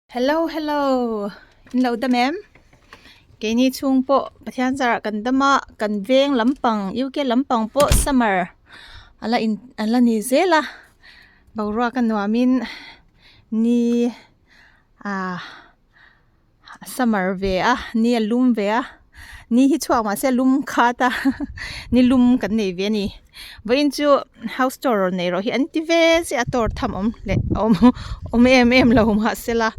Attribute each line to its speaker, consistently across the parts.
Speaker 1: Hello hello in lo dam em keini chhung pawh Pathian zarah kan dam a kan veng lampang UK lampang pawh summer a la in a la ni zel a boruak a nuamin ni ah summer ve a ni a lum ve a ni hi chhuak mahse a lum khat a ni lum kan nei ve a ni. Vawiin chu house tour rawn nei rawh hi an ti ve chiah a tour tham awm leh awm awm em em lo mahsela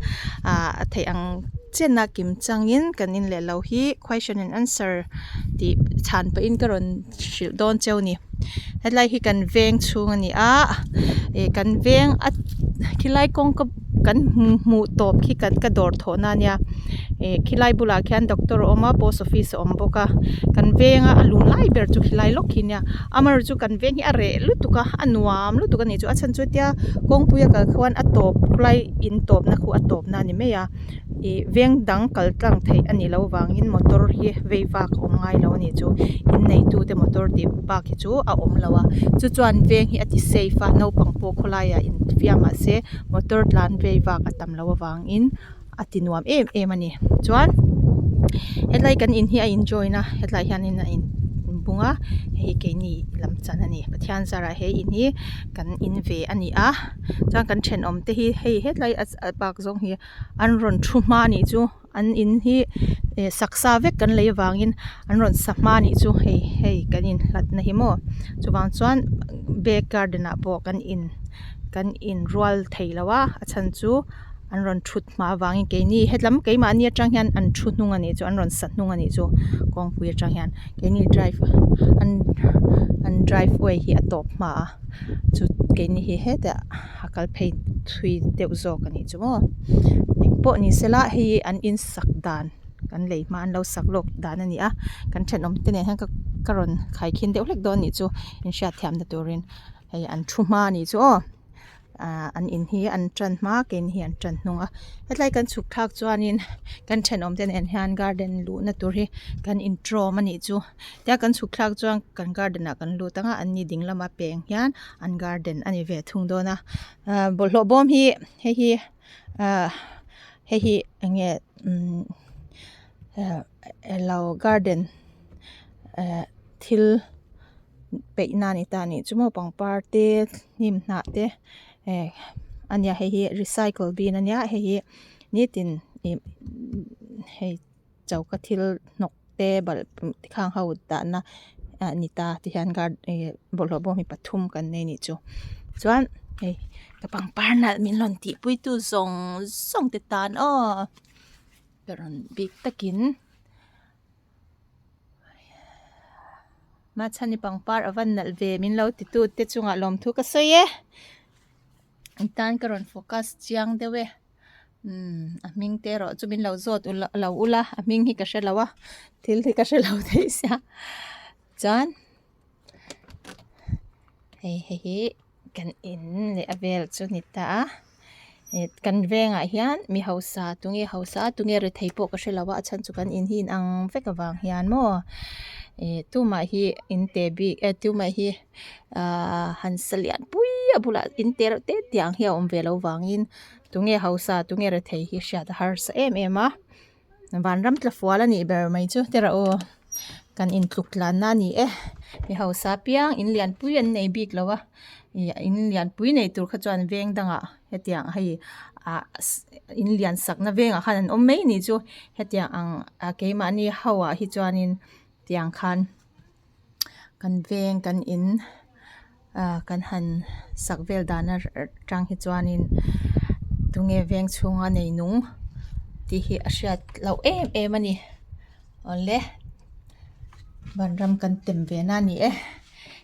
Speaker 1: ah a theih ang chen a kim changin kan in leh lo hi question and answer tih chhan pahin ka rawn hrilh dawn cheu a ni helai hi kan veng chhung a ni a ih kan veng a khilai kawngka kan hmuh tawp khi kan ka dawr thawh na a nia ih khilai bulah khian doctor a awm a post office a awm bawk a kan venga a lun lai ber chu khilai lawk khi nia amaherawhchu chu kan veng hi a reh lutuk a a nuam lutuk a ni chu a chhan chu hetia kawngpui a kal khuan a tawp khawlai in tawp na khu a tawp na a ni mai a ih veng dang kal tlang theih a nih loh vangin motor hi vei vak a awm ngai lo a ni chu in neitu te motor tih bak hi chu a awm lo a chu chuan veng hi a ti safe a naupang pawh khawlaiah infiam mahse motor tlan vei vak a tam loh avangin a ti nuam em em a ni chuan hetlai kan in hi a in join a hetlai hianin a in bung a hei hi keini lam chan a ni Pathian zarah he in hi kan in ve a ni a chuan kan thenawm te hi hei hetlai a bak zawng hi an rawn thu hma a nih chu an in hi eh sak sa vek kan lei avangin an rawn sa hma a nih chu hei hei kan in hlat na hi maw chuvang chuan back garden ah pawh kan in kan in rual thei lo a a chhan chu an rawn thut hma avangin keini hetlam keimahni atang hian an thu hnung a nih chu an rawn sa hnung a nih chu kawngpui atang hian keini drive an an drive way hi a tawp hma a chu keini hi hetah a kal phei thui deuh zawk a nih chu maw engpawh ni sela hei hi an in sak dan kan lei hma an lo sak lawk dan a ni a kan thenawm te nen hian ka ka rawn khaikhin deuh hlek dawn a nih chu inhriatthiam na turin hei an thu hma a nih chu aw. Ahh an in hi an tan hma keini hi an tan hnung a hetlai kan chhuk thlak chuanin kan thenawm te nen hian garden luhna tur hi kan intawm a nih chu tia kan chhuk thlak chuan kan garden ah kan lut ang a an ni ding lama peng hian an garden a ni ve thung dawn a ahh bawlhhlawh bawm hi hei hi ahh hei hi eng nge umm ahh elo garden ahh thil. Peih na ni ta anih chu maw pangpar te hnim hnah te eh ania hei hi recycle bin ania hei hi nitin ih hei choka thil hnawk te balh khang ho dahna ah ni ta ti hian guard ih bawlhhlawh bawm hi pathum kan nei anih chu chuan hei ka pangpar nalh min rawn tih pui tu zawng zawng te tan aw ka rawn bik takin. Mahchhani pangpar a van nalh ve min lo ti tu te chungah lawmthu ka sawi e an tan ka rawn focus chiang deuh e umm a hming te erawh chu min lo zawt ula lo ula a hming hi ka hre lo a thil hi ka hre lo thei sia chuan hei hei hi. Kan in leh a vel chu ni ta a eh kan vengah hian mi hausa tunge hausa tunge rethei pawh ka hrelo a a chhan chu kan in hi inang vek avang hian maw eh tumah hi in te bik eh tumah hi ahh han sa lian pui a bulah in te reuh te te ang hi a awm ve loh vangin tunge hausa tunge rethei hi hriat a harsa em em a. Vanram tla fual a nih ber mai chu te rawh u kan intluk tlanna a ni e mi hausa piang in lianpui an nei bik lo a ih in lianpui nei tur kha chuan veng dangah hetiang hei ah in lian sakna vengah khan an awm mai ni chu hetiang ang ah keimahni ho ah hi chuanin tiang khan. Kan veng kan in ah kan han sak vel dan atang hi chuanin tunge veng chhunga nei nung tih hi a hriat loh em em a ni awle vanram kan tem ve na a ni e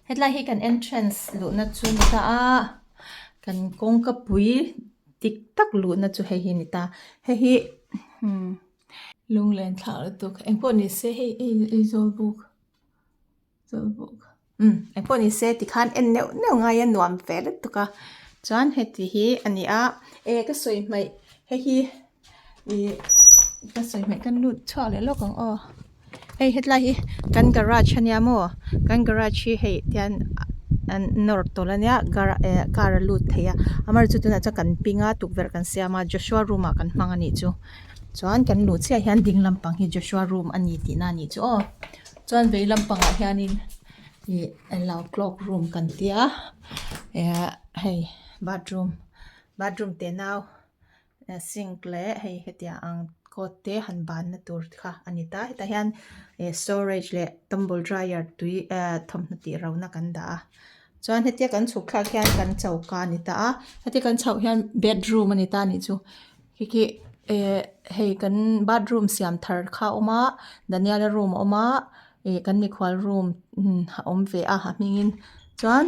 Speaker 1: hetlai hi kan entrance luhna chu a ni ta a kan kawngka pui dik tak luhna chu hei hi a ni ta hei hi umm. Lunglen thlak lutuk engpawh ni se hei ei ei zawl buk zawl buk umm engpawh ni se tikhan en neuh neuh ngai a nuam ve lutuk a chuan heti hi a ni a eh ka sawi hmaih hei hi ih ka sawi hmaih kan lut chhuak leh lawk ang aw hei hetlai hi kan garage a nia maw kan garage hi hei tian. an nawr tawlh ania gar eh car a lut thei a amaherawhchu tunah chuan kan ping a tukverh kan siam a Joshua room ah kan hmang a nih chu chuan kan luh chiah hian ding lampang hi Joshua room a ni tihna a nih chu aw chuan vei lampangah hianin ih alo clock room kan tia eh hei bathroom bathroom te nau. Sink leh hei hetiang ang coat te han banna tur kha a ni ta hetah hian ih storage leh tumble dryer tui ehh thawmhnaw tih ro na kan dah a chuan hetia kan chhuk thlak hian kan choka a ni ta a hetia kan chhoh hian bedroom a ni ta a nih chu khi khi eh hei kan bathroom siam thar kha a awm a Daniel-a room a awm a ih kan mikhual room a awm ve a a hmingin chuan.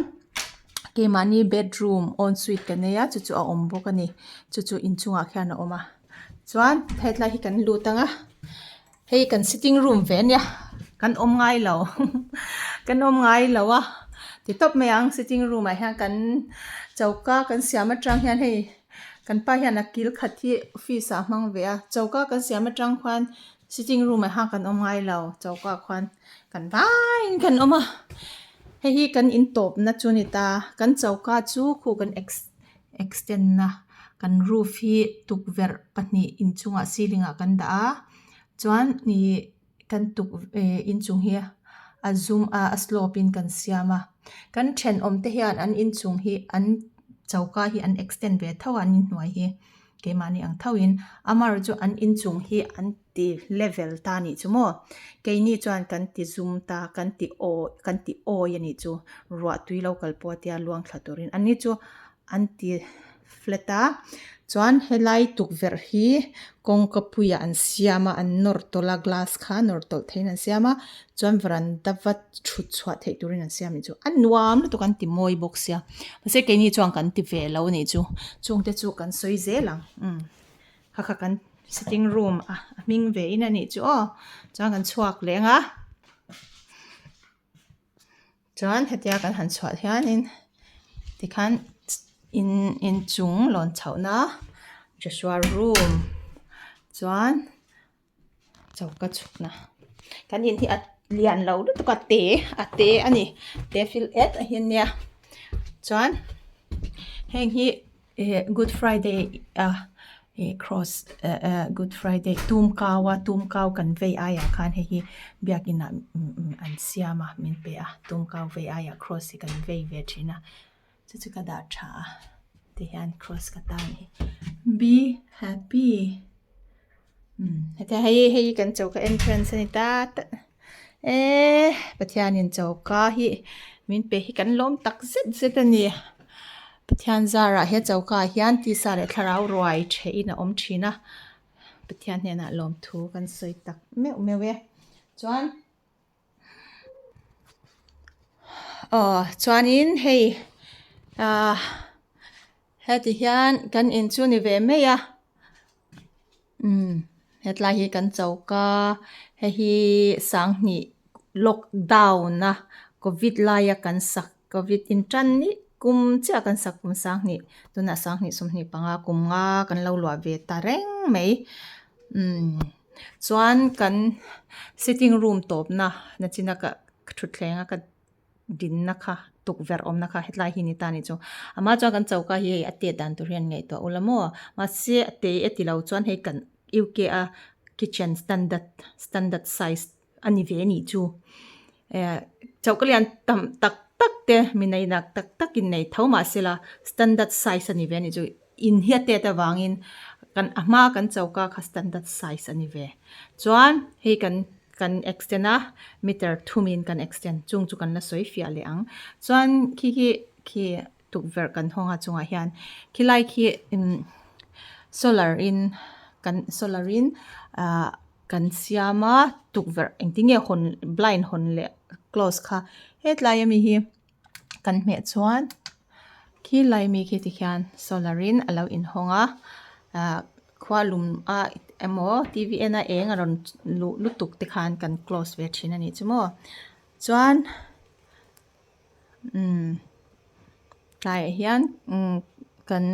Speaker 1: Keimahni bedroom on suite ka nei a chu chu a awm bawk a ni chu chu inchungah khian a awm a chuan hetlai hi kan lut ang a hei kan sitting room ve ania kan awm ngai lo kan awm ngai lo a ti tawp mai ang sitting room ah hian kan choka kan siam atang hian hei kan pa hian a kil khat hi office ah a hmang ve a choka kan siam atang khuan sitting room ah hian kan awm ngai lo choka ah khuan kan vaiin kan awm a. Hei hi kan in tawpna chu a ni ta kan choka chu khu kan ex extend na kan roof hi tukverh pahnih inchungah ceiling ah kan dah a chuan ihh kan tuk eh inchung hi a zum a a slope in kan siam a kan thenawm te hian an inchung hi an choka hi an extend ve tho a an inhnuai hi keimahni ang tho in amaherawhchu an inchung hi an ti level ta a nih chu maw keini chuan kan ti zum ta kan ti awi kan ti awi a nih chu ruah tui lo kal pawh a tia luang thla turin an ni chu an ti flat a chuan helai tukverh hi kawngka puiah an siam a an nawr tawlh a glass kha nawr tawlh theihin an siam a chuan varanda va thut chhuah theih turin an siam anih chu a nuam lutuk an ti mawi bawk sia mahse keini chuan kan ti ve lo anih chu chungte chu kan sawi zel ang umm kha kha kan sitting room a hming ve in anih chu aw chuan kan chhuak leh ang a chuan hetia kan han chhuah hianin tikhan in inchung lawn chhohna Joshua room chuan. Choka chhukna kan in hi a lian lo lutuk a te a te a ni te fil et a hi ania chuan heng hi eh good friday a ih cross eh eh good friday tum kau a tum kau kan vei aiah khan hei hi biakin ah an siam a min pe a tum kau vei aiah cross hi kan vei ve thin a chu chu ka dah tha a tihian cross ka tan hi be happy. Heta hei hei kan choka entrance a ni ta eee Pathianin choka hi min pe hi kan lawm tak zet zet a ni Pathian zarah he choka ah hian tisa leh thlarau ruai thehin a awm thin a Pathian hnenah lawmthu kan sawi tak meuh meuh e chuan. Aw chuanin hei ah heti hian kan in chu ni ve mai a umm hetlai hi kan choka hei hi sanghnih lockdown a covid laia kan sak covid in tan ni kum chiah kan sak kum sanghnih tunah sanghnih 25 kum nga kan lo luah ve ta reng mai umm. Chuan kan sitting room tawpna nachina ka thutthleng a ka dinna kha tukverh awmna kha hetlai hi ni ta ni chu amah chuan kan choka hi hei a tet dan tur hian ngaihtuah ula maw mahse a te e tilo chuan hei kan U_K a kitchen standard standard size a ni ve anih chu eh choka lian tam tak tak te mi nei nak tak tak in nei tho mahsela standard size a ni ve anih chu. In hi a tet avangin kan a hma kan choka kha standard size a ni ve. Chuan hei kan kan extend a meter thumin kan extend chung chu kan la sawi fiah leh ang. Chuan khi khi khi tukverh kan hawng a chungah hian khilai khi imm solar in kan solar in ah kan siam a tukverh engtin nge hawn blind hawn leh close kha hetlai ami hi. Kan hmeh chuan khi lai mi khi tikhian solar in a lo inhawng a ah khua lum a emaw t v en a eng a rawn luh lutuk te khan kan close ve thin a nih chu maw chuan umm tlaiah hian umm kan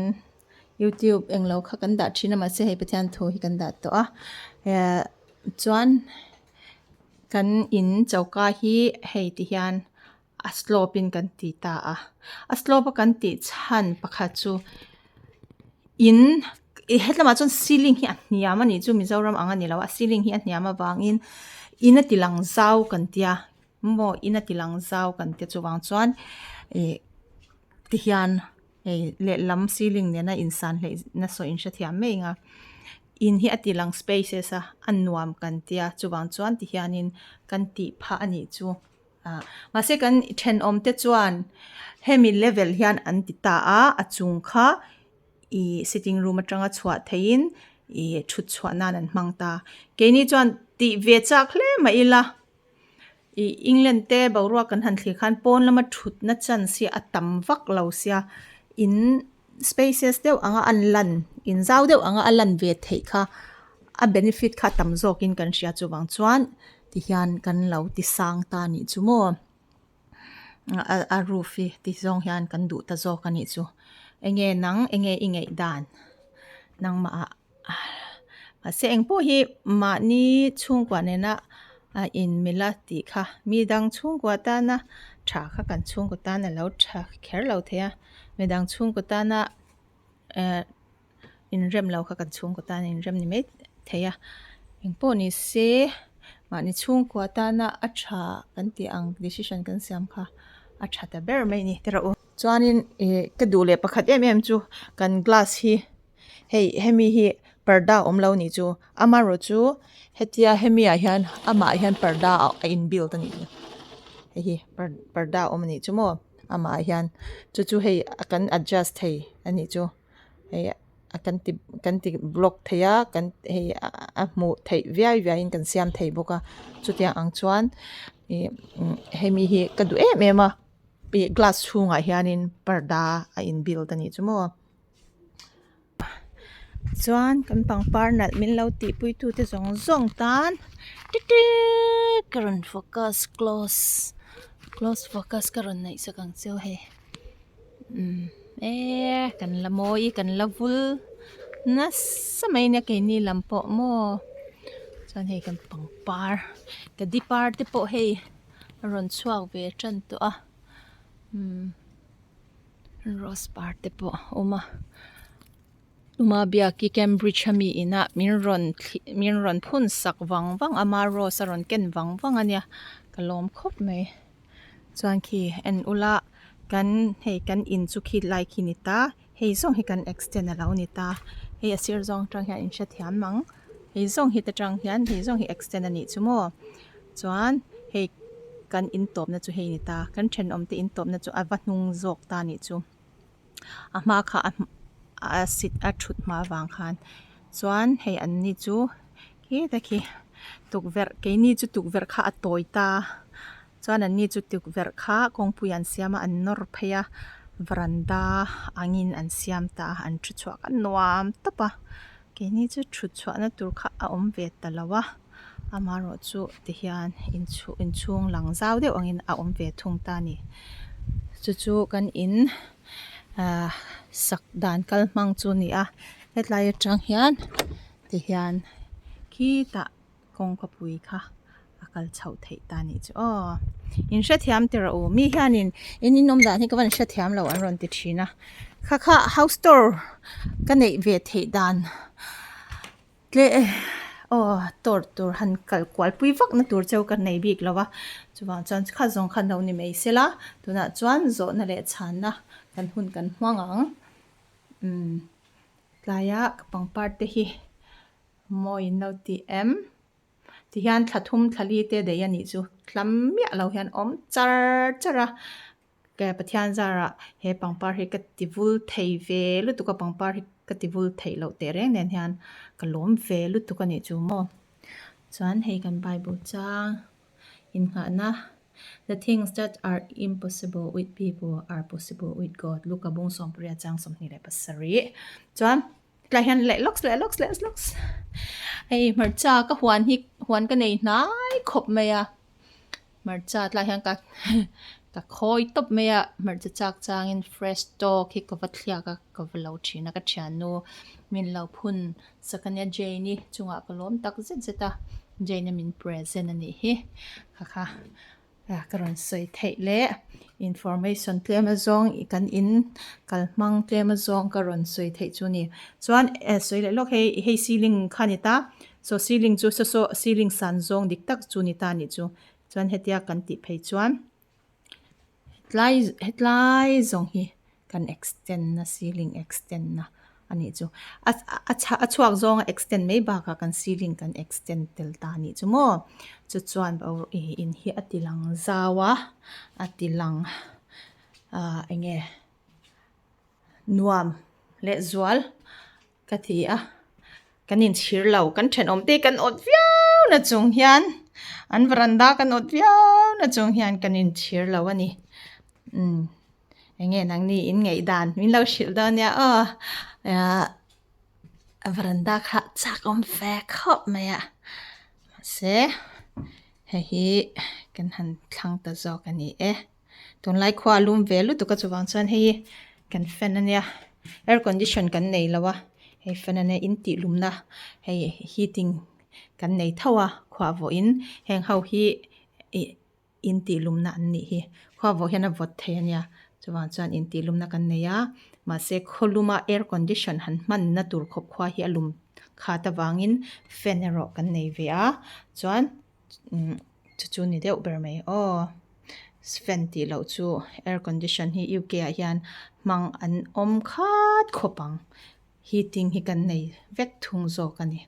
Speaker 1: youtube englo kha kan dah thin a mahse hei Pathian thu hi kan dah tawh a eh chuan kan in choka hi hei ti hian. A slope in kan ti ta a. A slope a kan tih chhan pakhat chu in ih hetlamah chuan ceiling hi a hniam a nih chu Mizoram ang a ni lo a ceiling hi a hniam avangin in a ti lang zau kan tia maw in a ti lang zau kan tia chuvang chuan ih tihian hei lehlam ceiling nena insan hleih nasa in hrethiam mai ang a in hi a ti lang spaces a a nuam kan tia chuvang chuan tihianin kan tih phah a nih chu. Ah mahse kan thenawm te chuan hemi level hian an ti ta a a chung kha ih sitting room atanga chhuah theihin ih thut chhuah nan an hmang ta keini chuan tih ve chak hle mah ila ih England te boruak kan han thlir khan pawn lama thutna chance hi a tam vak lo sia in spaces deuh anga an lan in zau deuh anga a lan ve theih kha a benefit kha a tam zawkin kan hria chuvang chuan. Tihian kan lo ti sang ta a nih chu maw a roof hi ti zawng hian kan duh ta zawk a nih chu enge nang enge i ngaih dan nangmah ah mahse engpawh hi mahni chhungkua nena a in mil a tih kha mi dang chhungkua tana tha kha kan chhungkaw tan a lo tha kher lo thei a midang chhungkaw tana eh. Inrem lo kha kan chhungkaw tan a inrem ni mai thei a engpawh ni se mahni chhungkua tana a tha kan tih ang decision kan siam kha a tha ta ber mai a ni tiraw u. Chuanin ih ka duh leh pakhat em em chu kan glass hi hei hemi hi parda awm lo nih chu amaherawh chu hetia hemi ah hian amah hian parda a in build a nih chu hei hi parda a awm a nih chu maw amah ah hian chu chu hei kan adjust thei a nih chu. Hei a kan ti kan ti block thei a kan hei a hmuh theih viai viai in kan siam thei bawk a chutiang ang chuan ih hemi hi ka duh em em a ih glass chhungah hianin parda a in build a nih chu maw chuan kan pangpar nalh min lo tih pui tu te zawng zawng tan ka rawn focus close close focus ka rawn neih sak ang cheu hei. Umm eee kan la mawi kan la vul nasa mai nia keini lam pawh maw chuan hei kan pangpar ka di par te pawh hei a rawn chhuak ve tan tawh a umm rose par te pawh a awm a. Tuma biaki Cambridge a mi inah min rawn min rawn phun sak vang vang a ma rose a rawn ken vang vang a nia ka lawm khawp mai chuan khi en ula kan hei kan in chu khi lai khi ni ta hei zawng hi kan extend a lo ni ta hei a sir zawng atang hian in hrethiam ang hei zawng hi te tang hian hei zawng hi extend a nih chu maw chuan hei kan in tawpna chu hei ni ta kan thenawm te in tawpna chu a va hnung zawk ta a nih chu. A hma kha a sit a thut hma vang khan chuan hei an ni chu khita khi tukverh keini chu tukverh kha a tawi ta chuan an ni chu tukverh kha kawngpui an siam a an nawr phei a varanda angin an siam ta a an thu chhuak a nuam tawp a keini chu thut chhuahna tur kha a awm ve ta lo a amaherawh chu tihian inchhung inchhung lang zau deuh angin a awm ve thung ta a ni chu chu kan in ahh sak dan kal hmang chu a ni a hetlai atang hian tihian khitah kawngka pui kha a kal chhoh theih ta a nih chu aw in hrethiam teh rawh u mi hianin in in awm dan hi ka van hrethiam lo an rawn ti thin a kha kha house tour ka neih ve theih dan. Tle aw tour tur han kal kual pui vak na tur cheu ka nei bik lo a chuvang chuan kha zawng khan lo ni mai sela tunah chuan zawhna leh chhanna kan hun kan hmang ang umm tlaia ka pangpar te hi mawi in lo ti em tihian thla thum thla li te daih a nih chu tla miah lo hian awm char char a. Ka Pathian zarah he pangpar hi ka ti vul thei ve lutuk a pangpar hi ka ti vul theih loh teh reng nen hian ka lawm ve lutuk a nih chu maw. Chuan hei kan bible chang inngahna The things that are impossible with people are possible with God Luka bung sawmpariat chang 27. Chuan tlai hian leh lawks leh lawks leh lawks hei hmarcha ka huan hi huan ka nei hnai khawp mai a. Hmarcha tlaiah hian ka ka khawi tawp mai a hmarcha chak changin fresh tawk hi ka va thliak a ka va lo thin a ka thiannu min lo phun sak ania Jane i chungah ka lawm tak zet zet a Jane a min present a nih hi kha kha. Ka rawn sawi theih leh information tlem azawng kan in kalhmang tlem azawng ka rawn sawi theih chu a ni. Chuan sawi leh lawk hei hei ceiling kha a ni ta saw ceiling chu saw saw ceiling san zawng dik tak chu a ni ta a nih chu. Chuan hetia kan tih phei chuan hetlai hetlai zawng hi kan extend na ceiling extend na a nih chu a a a chhuak zawnga extend mai bakah kan ceiling kan extend tel ta a nih chu maw chu chuan ih in hi a ti lang zau a a ti lang ah eng nge nuam leh zual ka ti a kan inchhir lo kan thenawm te kan awt viau na chung hian an varanda kan awt viau na chung hian kan inchhir lo a ni umm. Eng nge nangni in ngaih dan min lo hrilh dawn nia aw ah varanda kha chak awm ve khawp mai a mahse hei hi kan han thlang ta zawk a ni e tunlai khua a lum ve lutuk a chuvang chuan hei hi kan fan a nia air condition kan nei lo a hei fan a nia in tih lumna hei heating kan nei tho a khua vawhin heng ho hi ih. Intihlumna an nih hi. Khua vawh hian a vawt thei a nia. Chuvang chuan intihlumna kan nei a. Mahse khawluma air condition han hmanna tur khawp khua hi a lum khat avangin fan erawh kan nei ve a. Chuan umm chu chu ni deuh ber mai aw. Fan tih loh chu air condition hi UK ah hian hmang an awm khat khawp ang. Heating hi kan nei vek thung zawk a ni.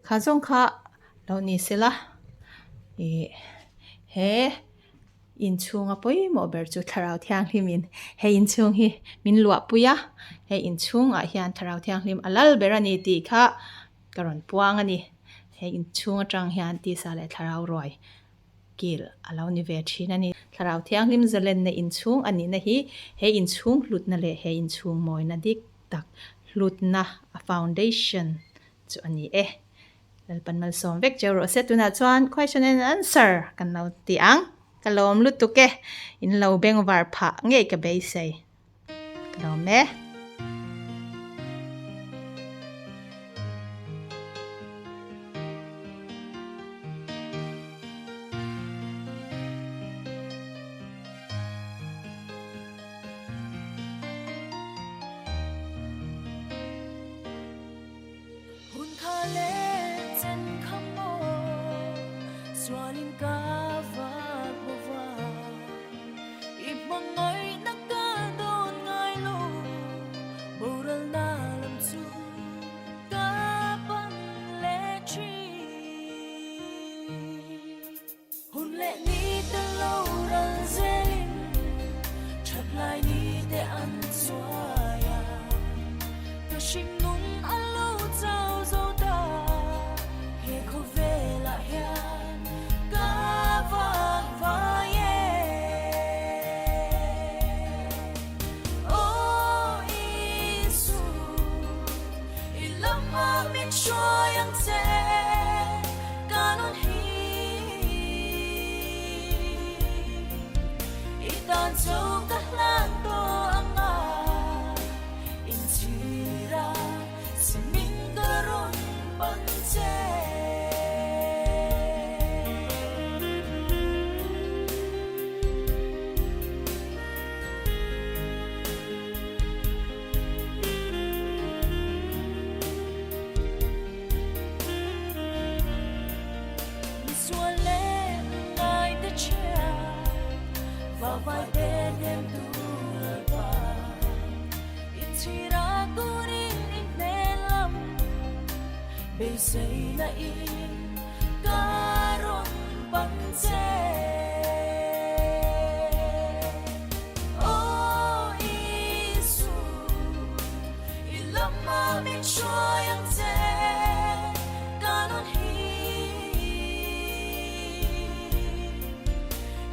Speaker 1: Kha zawng kha lo ni sela ih he inchhunga pawimawh ber chu Thlarau Thianghlimin he inchhung hi min luahpui a, he inchhungah hian Thlarau Thianghlim a lal ber a ni tih kha ka rawn puang a ni. He inchhung atang hian tisa leh Thlarau ruai kil a lo ni ve thin a ni. Thlarau Thianghlim zalenna inchhung a nihna hi he inchhung hlutna leh he inchhung mawina dik tak hlutna a foundation chu a ni e. Lalpan malsawm vek cheu rawh se. Tunah chuan question and answer kan lo ti ang. Ka lawm lutuk e. In lo bengvar phah ngei ka beisei. Ka lawm e.
Speaker 2: Hun kha leh chen kha maw sualin ka vak bova i hmangaihna ka dawn ngai lo boralna lam chu ka pan leh thin. Hun leh ni te lo ral zelin that lai ni te an chuai a, ka hringnung a lo chau zo ta, he khawvelah hian ka vak vai e. Aw Isu, i lamah min hruai ang che, ka nun hi. I tan chu ka hlan tawh ang a, inchhir a si min ka rawn pan che. Misual leh ngai te chhia va vai te hnem tu lalpa inchhira turin in hnen lam beisei na in ka rawn pan che. Aw Isu i lama min hruai ang che ka nun hi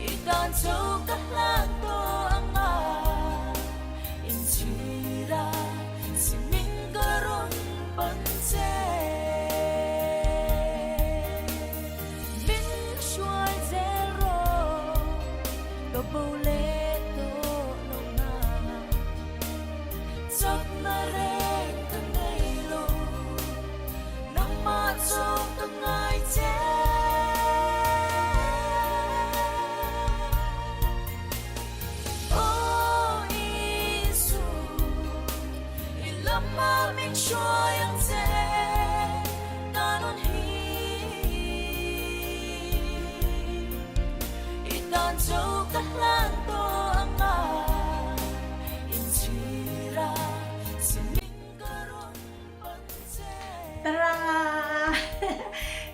Speaker 2: i tan chu ka hlan tawh ang a inchhir a si min ka rawn pan che.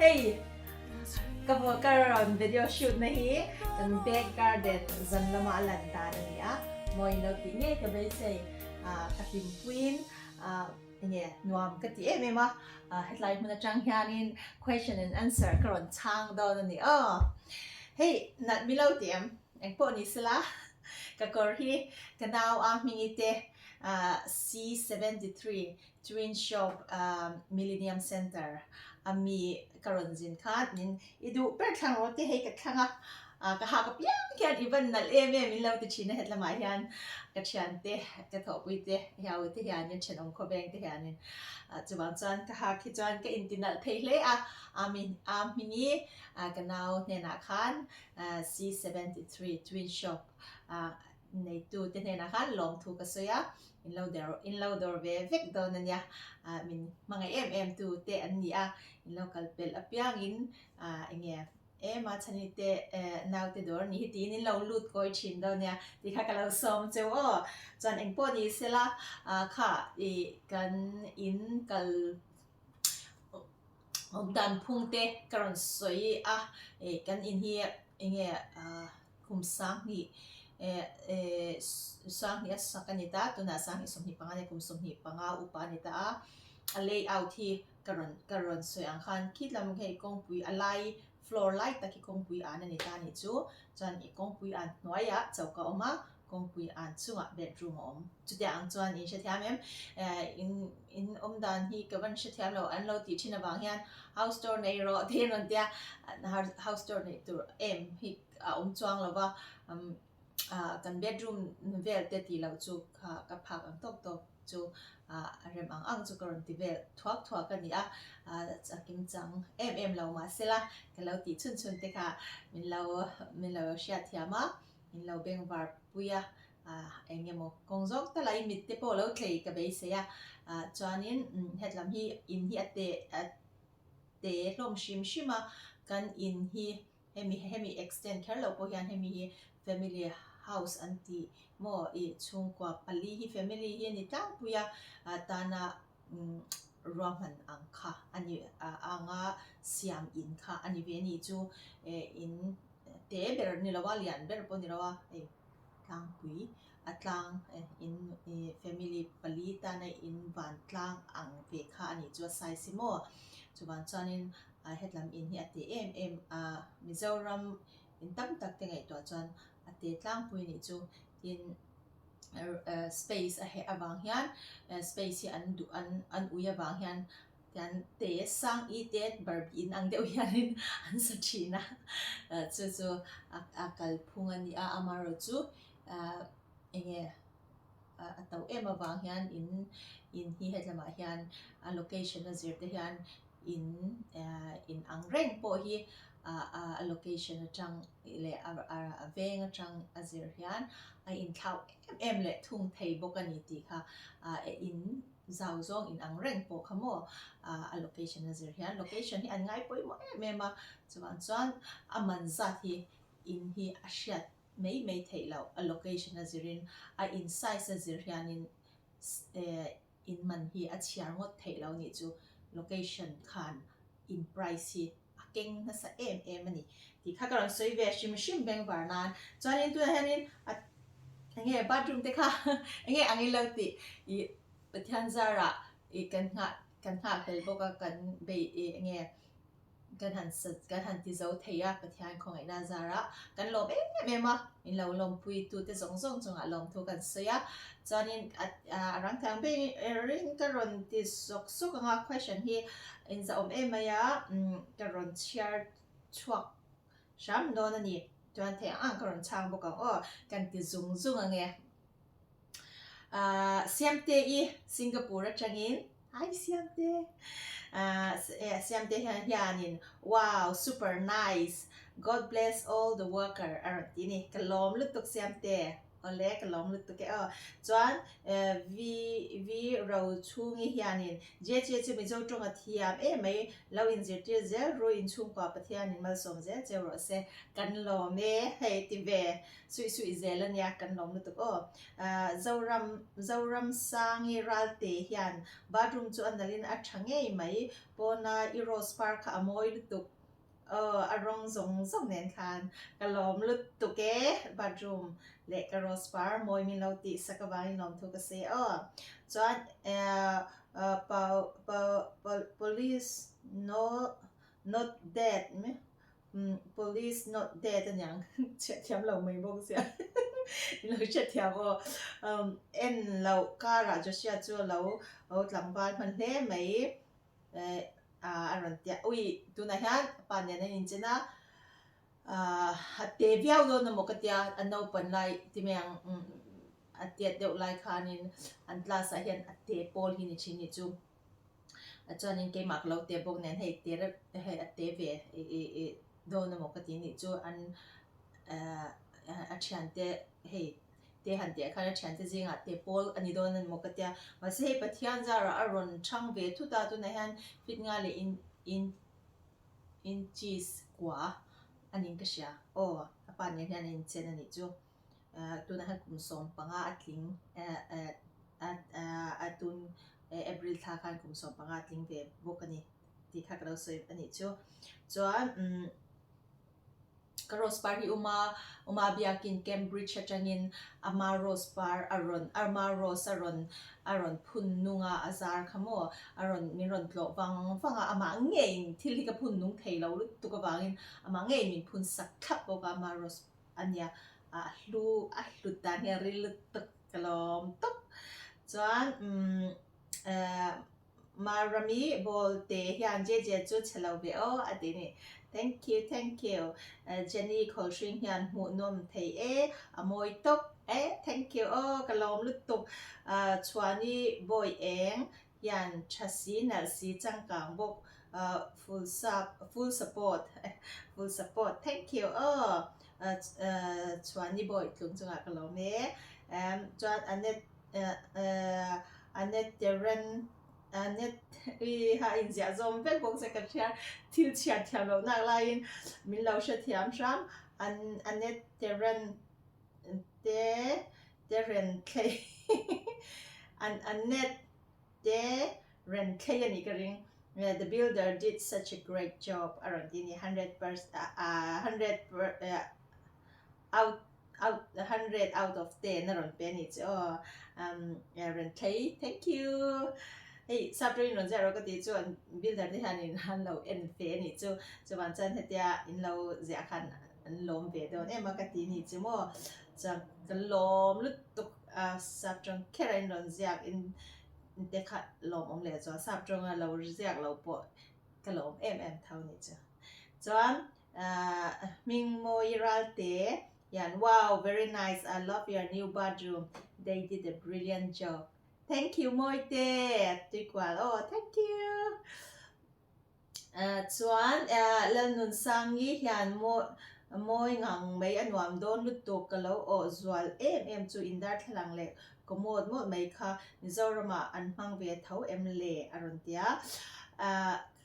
Speaker 1: Hei ka ka rawn video shoot na hi kan back garden zan lama a lan dan a ni a, mawi lo tih ngei ka beisei. Ka hlimpuiin enge nuam ka ti em em a, hetlai hmun atang hianin question and answer ka rawn chhang dawn a ni aw. Hei nalh mi lo ti em? Engpawh ni sela ka kawr hi ka nau a hmingi te C73 Twin Shop Millennium Centre a mi ka rawn zin khan min i duh ber thlang rawh te hei ka thlang a, ka hak apiang hian i van nalh em em in lo ti thin a hetlamah hian ka thiante ka thawhpui te hiau te hianin thenawm khawveng te hianin chuvang chuan ka hak hi chuan ka inti nalh thei hle a, a hmingi ka nau hnenah khan C73 Twin Shop neitu te hnenah khan lawmthu ka sawi a. In lo der in lo dawr ve vek dawn a nia. Ah min hmangaih em em tu te an ni a, in lo kal pelh apiangin ah enge ema chhani te eh naute dawr ni hi tiin in lo lut kawi thin dawn nia tih kha ka lo sawm cheu aw. Chuan engpawh ni sela ah kha ih kan in kal awm dan phung te ka rawn sawi a, ih kan in hi enge ah. Kum 2000 eh 2000 a sak a ni ta, tunah 2025 a ni, kum 25 upa a ni ta a, a layout hi ka rawn ka rawn sawi ang khan khit lam hei kawngpui a lai floor lai tak hi kawngpui an a ni ta a nih chu, chuan ih kawngpui an hnuaiah choka a awm a, kawngpui an chungah bedroom a awm. Chutiang ang chuan in hrethiam em? Eh in in awm dan hi ka van hrethiam lo an lo tih thin avang hian house tour nei rawh tih an rawn tia, house tour neih tur em hi. a awm chuang lo va, ah kan bedroom vel te tih loh chu kha ka phak ang tawk tawk chu ah a rem ang ang chu ka rawn ti vel thuak thuak a ni a, ah a kim chang em em lo mahsela ka lo tih chhun chhun te kha min lo min lo hriat thiam a, min lo beng var pui a, ah eng emaw kawng zawng tal a i mit te pawh lo tlei ka beisei a, ah chuanin hetlam hi in hi a te a te hlawm hrim hrim a, kan in hi. Hemi hemi extend kher lo pawh hian hemi hi family house an tih maw ih chhungkua pali hi family hi a ni tlangpui a tana ruahman ang kha a ni anga siam in kha a ni ve a ni chu eh in te ber ni lo a lian ber pawh ni lo a hei tlangpui a tlang in ih family pali tana in van tlang ang ve kha a ni chu a size hi maw chuvang chuanin A hetlam in hi a te em em a, Mizoram in tam tak te ngaihtuah chuan a te tlangpui nih chu tin space a heh avang hian space hi an duh an an ui avang hian tian te sang i te barbie in ang deuh hianin an sa thin a, chu chu a kalphung a ni a, amaherawhchu enge a to em avang hian in in hi hetlamah hian a location a zir te hian in in ang reng pawh hi a location atang leh a veng atang a zir hian a inthlau em em leh thung thei bawk a ni tih kha in zau zawng in ang reng pawh kha maw a location a zir hian location hi an ngai pawimawh em em a chuvang chuan a man zat hi in hi a hriat mai mai theih loh a location a zirin a in size a zir hianin In man hi a chhiar ngawt theih lo nih chu location khan in price hi a keng nasa em em a ni tih kha ka rawn sawi ve hrim hrim beng var nan chuanin tunah hianin a enge bathroom te kha enge ang ilo tih ih Pathian zarah ih kan nghah kan nghah hlel bawk a kan bei ih enge. Kan han sa kan han ti zo thei a, Pathian khawngaihna a zar a, kan lawm em em a, min lo lawmpui tute zawng zawng chungah lawmthu kan sawi a, chuanin a a rang thei ang ber in ka rawn ti sawk sawk ang a, question hi inzahawm em mai a, ka rawn chhiar chhuak hram dawn a ni, chuan thei ang ang ka rawn chhang bawk ang aw, kan ti zung zung ang e. Ahh Siamte i Singapore atangin Hi Siamte Ahh Siamte hian hianin Wow super nice God bless all the worker a rawn ti a ni ka lawm lutuk Siamte. Awle ka lawm lutuk e aw. Chuan V V Rochhungi hianin JJ chu Mizo tawng a thiam em mai, lo inzirtir zel ru inchhungkua Pathianin malsawm zel cheu rawh se. Kan lawm e, hei ti ve suih suih zel a nia kan lawm lutuk aw. Zoram Zoramsangi Ralte hian bathroom chu a nalhin a tha ngei mai, pawna i rose par kha a mawi lutuk. Aw a rawng zawng zawng nen khan ka lawm lutuk e bathroom leh ka rose par mawi min lo tih sak avangin lawmthu ka sawi aw. Chuan eh pau pau police no not dead police not dead aniang chhiahthiam lo mai bawk sia min lo hrethiam aw en loh karah Joshua chu a lo tlangval hman hle mai. Eh a rawn tia ui tunah hian pa nen an inchen a ah a te viau dawn emaw ka tia a naupan lai ti mai ang a tiat deuh lai khanin an class ah hian a te pawl hi ni thin ni chu chuanin keimah ka lo te bawk nen hei te reuh hei a te ve ih ih dawn emaw ka ti nih chu an ah a thiante hei. Te han tih ah khan a thiante zingah te pawl a ni dawn a ni maw ka tia. Mahse hei Pathian zarah a rawn chhang ve thut a, tunah hian fit nga leh in in inches kua a niin ka hria. Aw a pa nen hian a inchen a nih chu. Ahh tunah hian kum 15 a tling eh eh a tun April thla khan kum 15 a tling ve bawk a ni tih kha ka lo sawi a nih chu. Chuan umm. Ka rose par hi Uma Uma biakin Cambridge atangin ama rose par a rawn ama rose a rawn a rawn phun nung a a zar kha maw a rawn min rawn tlawh vang vang a amah ngeiin thil hi ka phun nung thei lo lutuk avangin amah ngeiin min phun sak thlap bawk a ama rose a nia a hlu a hlut dan hi a ril lutuk ka lawm tawp chuan umm eh. Marami ball te hian JJ chu chhe lo ve aw a ti ni. Thank you thank you. Jenny Khawlhring hian hmuhnawm thei e a mawi tawp e thank you aw ka lawm lutuk. Chhuani bawi eng hian tha si nalh si changkang bawk full sub full support full support thank you aw Chhuani bawi tlung chungah ka lawm e. Chuan Annette Annette Terren Annette i ha inziah zawm vek bawk che ka hria thil chhiar thiam loh nak laiin min lo hrethiam hram Annette Terren te Terren thlei Annette te ren thlei a nih ka ring The builder did such a great job a rawn ti a ni 100 100 out out 100 out of 10 a rawn pe a ni chu aw um rawn thlei thank you hei saptawngin rawn ziah rawh ka tih chuan builder te hianin an lo en fe a nih chu chuvan chuan hetia in lo ziah khan an lawm ve dawn em a ka ti a ni chu maw chuan ka lawm lutuk a saptawng kher a in rawn ziak in te kha lawmawm leh chuan saptawnga lo ziak lo pawh ka lawm em em tho a ni chu chuan. Hming mawi Ralte hian wow very nice I love your new bathroom they did a brilliant job thank you Mawite tuikual aw thank you chuan Lalnunsangi hian mawi ngang mai a nuam dawn lutuk ka lo awh zual em em chu in darthlalang leh commode mawlh mai kha Mizoramah an hmang ve tho em le a rawn tia.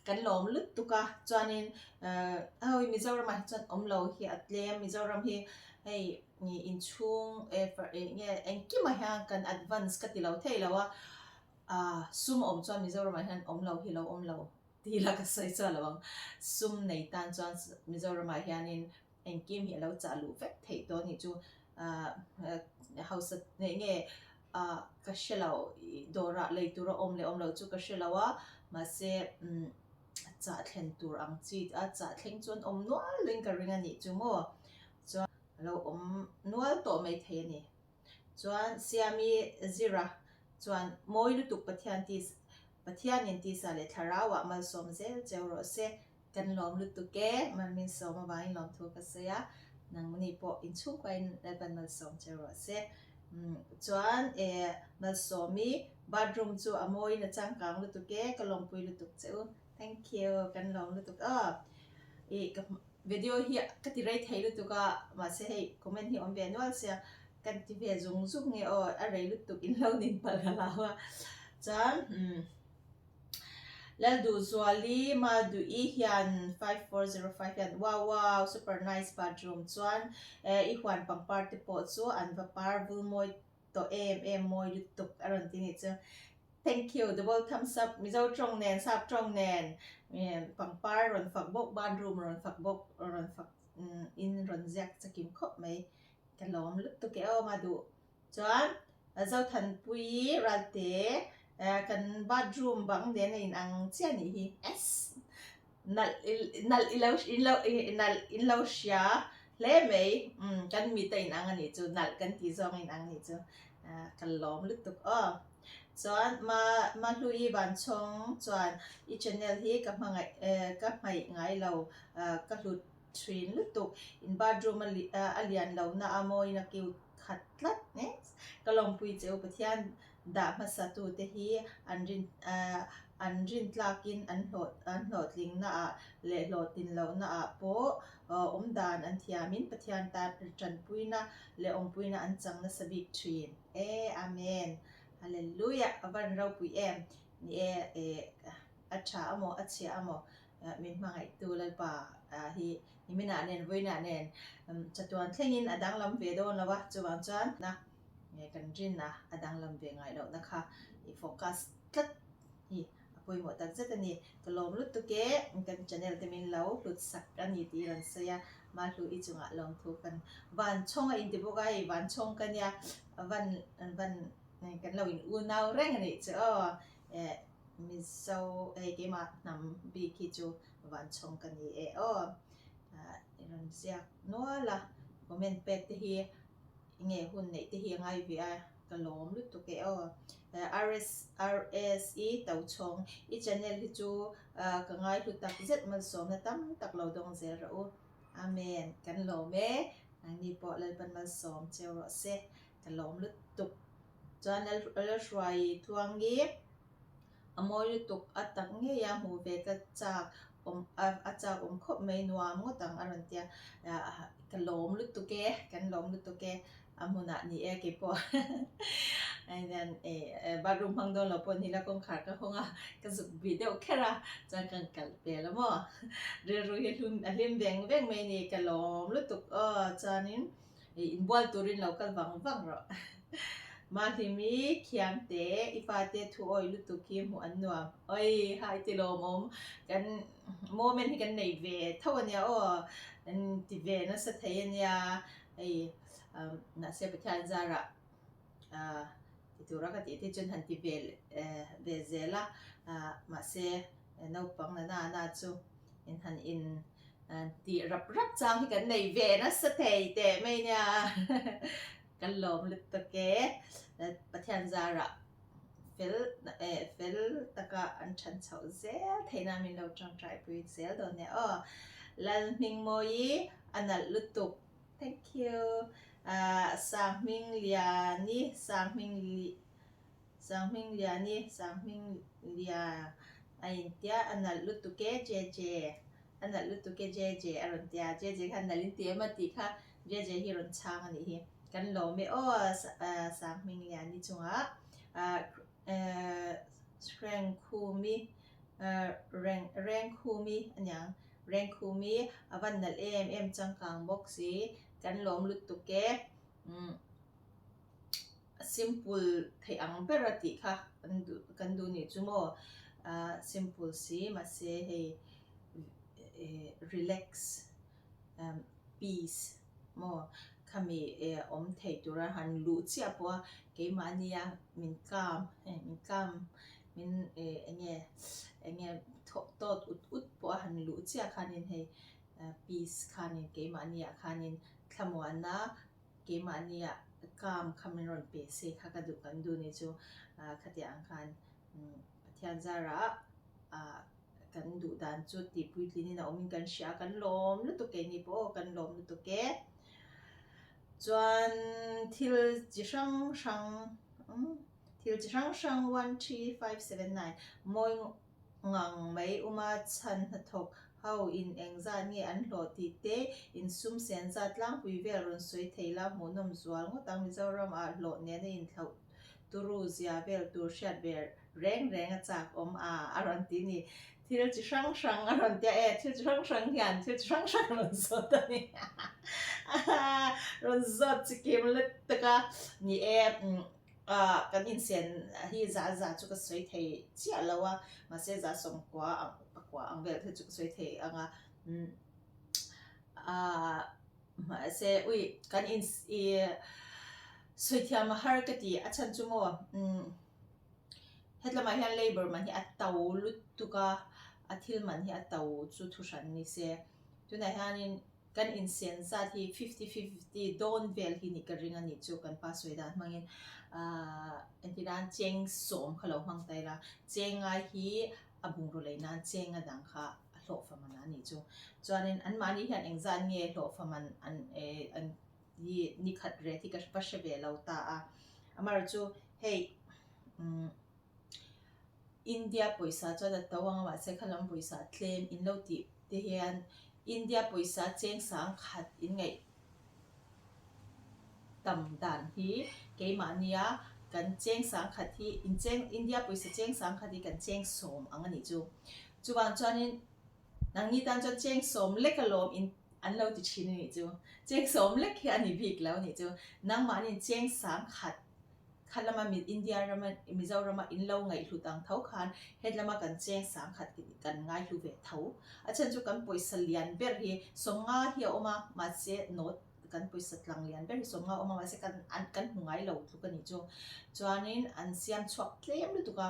Speaker 1: Kan lawm lutuk a, chuanin hei Mizoram ah hi chuan awm lo hi a tlem, Mizoram hi hei inchhung nge engkim ah hian kan advance ka ti lo thei lo a, ah sum a awm chuan Mizoram ah hian awm lo hi lo awm lo ti ila ka sawi chuan lo ang, sum nei tan chuan Mizoram ah hianin engkim hi a lo chah luh vek theih tawh a nih chu, ah hausa nge ah ka hre lo dawrah lei tur a awm leh awm loh chu ka hre lo a mahse umm chah thlen tur ang chi a chah thleng chuan awm nual in ka ring a nih chu maw chuan a lo awm nual tawh mai thei a ni chuan Siami Zira chuan mawi lutuk Pathian ti Pathianin tisa leh thlarauah malsawm zel cheu rawh se. Kan lawm lutuk e, Malmin sawm avangin lawmthu ka sawi a, nangmani pawh inchhungkuain Lalpan malsawm che rawh se. Chuan e Malsawmi bathroom chu a mawiin a changkang lutuk e, ka lawmpui lutuk che u. Thank you, kan lawm lutuk aw. I ka video hi ka ti rei thei lutuk a, mahse hei comment hi awm ve nual sia. Kan ti ve zung zung nge aw, a rei lutuk in lo nin palh ka hlau a. Chuan umm Lalduhzuali Maduhi hian 5405 hian wow wow super nice bathroom chuan eh i huan pangpar te pawh chu an va par vul mawi tawh em em mawi lutuk a rawn ti nih chu. Thank you double thumbs up Mizo tawng nen sap tawng nen pangpar rawn fak bawk bathroom rawn fak bawk rawn fak in rawn ziak chakim khawp mai. Ka lawm lutuk e aw Maduh. Chuan Zothanpui Ralte kan bathroom bang nen a in ang chiah anih hi. Ess! Nalh nalh i lo in lo nalh in lo hria hle mai. Umm kan mit a in ang anih chu nalh kan tih zawng a in ang anih chu. Ka lawm lutuk aw. Chuan ma Mahlui Vanchhawng chuan i channel hi ka hmangaih ka hmaih ngai lo ka hlut Thin lutuk. In bathroom a lian lo na a mawiin a cute khat tlat e. Ka lawmpui che u Pathian dah hmasa tu te hi an rin an rin tlakin an hlawh an hlawhtling na ah leh hlawhtlin loh na ah pawh awm dan an thiamin Pathian tan tanpuina leh awmpuina an chang nasa bik thin e. Amen. Hallelujah. A van ropui em. Ni e a tha amaw a chhia amaw Min hmangaihtu Lalpa hi niminah nen vawiinah nen chatuan thlengin a danglam ve dawn lo a, chuvang chuan na kan rin a, a danglam ve ngai lohna kha i focus tlat hi a pawimawh tak zet a ni. Ka lawm lutuk e, kan channel te min lo hlut sak a ni tih i rawn sawi a, Mahlu i chungah lawmthu kan van chhawng a inti bawk a, hei van chhawng ka nia, van van kan lo in unau reng a nih chu aw. Mizo hei keimah hnam bik hi chu vanchhawng ka ni e aw. I rawn ziak nual a, comment pek te hi nge hun neih te hi a ngai ve a, ka lawm lutuk e aw. RS RSE Tochhawng i channel hi chu ka ngai hlu tak zet malsawmna tam tak lo dawng zel rawh u. Amen. Kan lawm e. Nangni pawh Lalpan malsawm cheu rawh se. Ka lawm lutuk. Chuan Lalhruai Tluangi a mawi lutuk a tak ngei a hmuh ve ka chak awm a chak awm khawp mai nuam ngawt ang a rawn tia ka lawm lutuk e kan lawm lutuk e a hmunah ni e keipawh hian bathroom hmang dawn lo pawh ni la kawngkhar ka hawng a ka zuk bih deuh kher a chuan ka kal pel a maw rilru hi a hlim veng veng mai a ni ka lawm lutuk aw chuanin. Inbual turin lo kal vang vang rawh. Mahlimi, Khiangte, i fate thu awi lutuk hi hmuh an nuam. Oi, hai ti lawmawm. Kan moment hi kan nei ve tho ania aw. Kan ti ve nasa thei ania. Hei, mahse Pathian zarah ti tura ka tih te chuan han ti ve ve zel a. Mahse naupang na na na chu in han in Tih rap rap chang hi kan nei ve nasa thei teh mai nia kan lawm lutuk e Pathian zarah fel eh fel taka an than chhoh zel theihna min lo tangtai pui zel dawn nia aw Lalhmingmawi a nalh lutuk thank you ah Sanghmingliani Sanghmingli Sanghmingliani Sanghminglia a intia a nalh lutuk e Jeje. A nalh lutuk e JJ a rawn ti a, JJ khan nalh in ti em a tih kha JJ hi rawn chhang a nih hi. Kan lawm e aw Sanghmingliani chungah Rengkhumi Rengkhumi a niang Rengkhumi a van nalh em em changkang bawk si kan lawm lutuk e simple theih ang ber a tih kha kan duh kan duh nih chu maw ah simple si mahse hei eh relax umm peace maw khami eh awm thei tura han luh chiah pawh a keimahnia min calm eh min calm min eh eng nge eng nge thawh tawt ut ut pawh a han luh chiah khanin hei peace khanin keimahnia khanin thlamuanna. Keimahnia calm kha min rawn pe se kha ka duh kan duh ni chu khatiang ang khan Pathian zarah kan duh dan chu tih puitlinin a awmin kan hria a, kan lawm lutuk keini pawh aw kan lawm lutuk e. Chuan thil chi hrang hrang thil chi hrang hrang 13579 mawi ngang mai uma chhan hnathawk. Ho in engzat nge an hlawh tih te in sum sen zat tlangpui vel rawn sawi thei la hmuhnawm zual ngawt ang Mizoram ah hlawh nena inthlauh turu zia vel tur hriat ve reng reng a chak awm a a rawn ti ni. Thil chi hrang hrang a rawn tia e thil chi hrang hrang hian thil chi hrang hrang a rawn zawt a ni rawn zawt chi kim lutuk a ni e ah kan insen hi za za chu ka sawi thei chiah lo a mahse za sawmkua ang pakua ang vel te chu ka sawi thei ang a umm ah mahse ui kan in ih sawi thiam a har ka ti a chhan chu maw umm Hetlamah hian labour man hi a to lutuk a, a thil man hi a to chu thu hran ni se. Tunah hianin kan insen zat hi fifty fifty dawn vel hi nih ka ring a nih chu kan pa sawi dan hmangin ahh engtin nan cheng sawm kha lo hmang ta ila, cheng ngai hi a bungraw lei nan cheng a dang kha a hlawhfa man a nih chu. Chuanin anmahni hian engzat nge hlawhfa man an eh an hi ni khat ret hi ka va hre ve lo ta a, amaherawhchu hei umm India pawisa chuan a to ang a mahse kha lam pawisa tlem in lo tih te hian India pawisa cheng sang khat in ngaih tam dan hi keimahnia kan cheng sang khat hi in cheng India pawisa cheng sang khat hi kan cheng sawm ang a nih chu chuvang chuanin Nangni tan chuan cheng sawm lek alawm in an lo ti thin a nih chu. Cheng sawm lek hi a ni bik lo a nih chu. Nangmahniin cheng sang khat kha lama India rama Mizorama in lo ngaihhlut ang tho khan het lama kan cheng sang khat kan ngaihlu ve tho. A chhan chu kan pawisa lian ber hi sawmnga hi a awm a mahse note kan pawisa tlang lian ber hi sawmnga a awm a mahse kan kan hmu ngai lo tluk a nih chu. Chuanin an siam chhuak tlem lutuk a.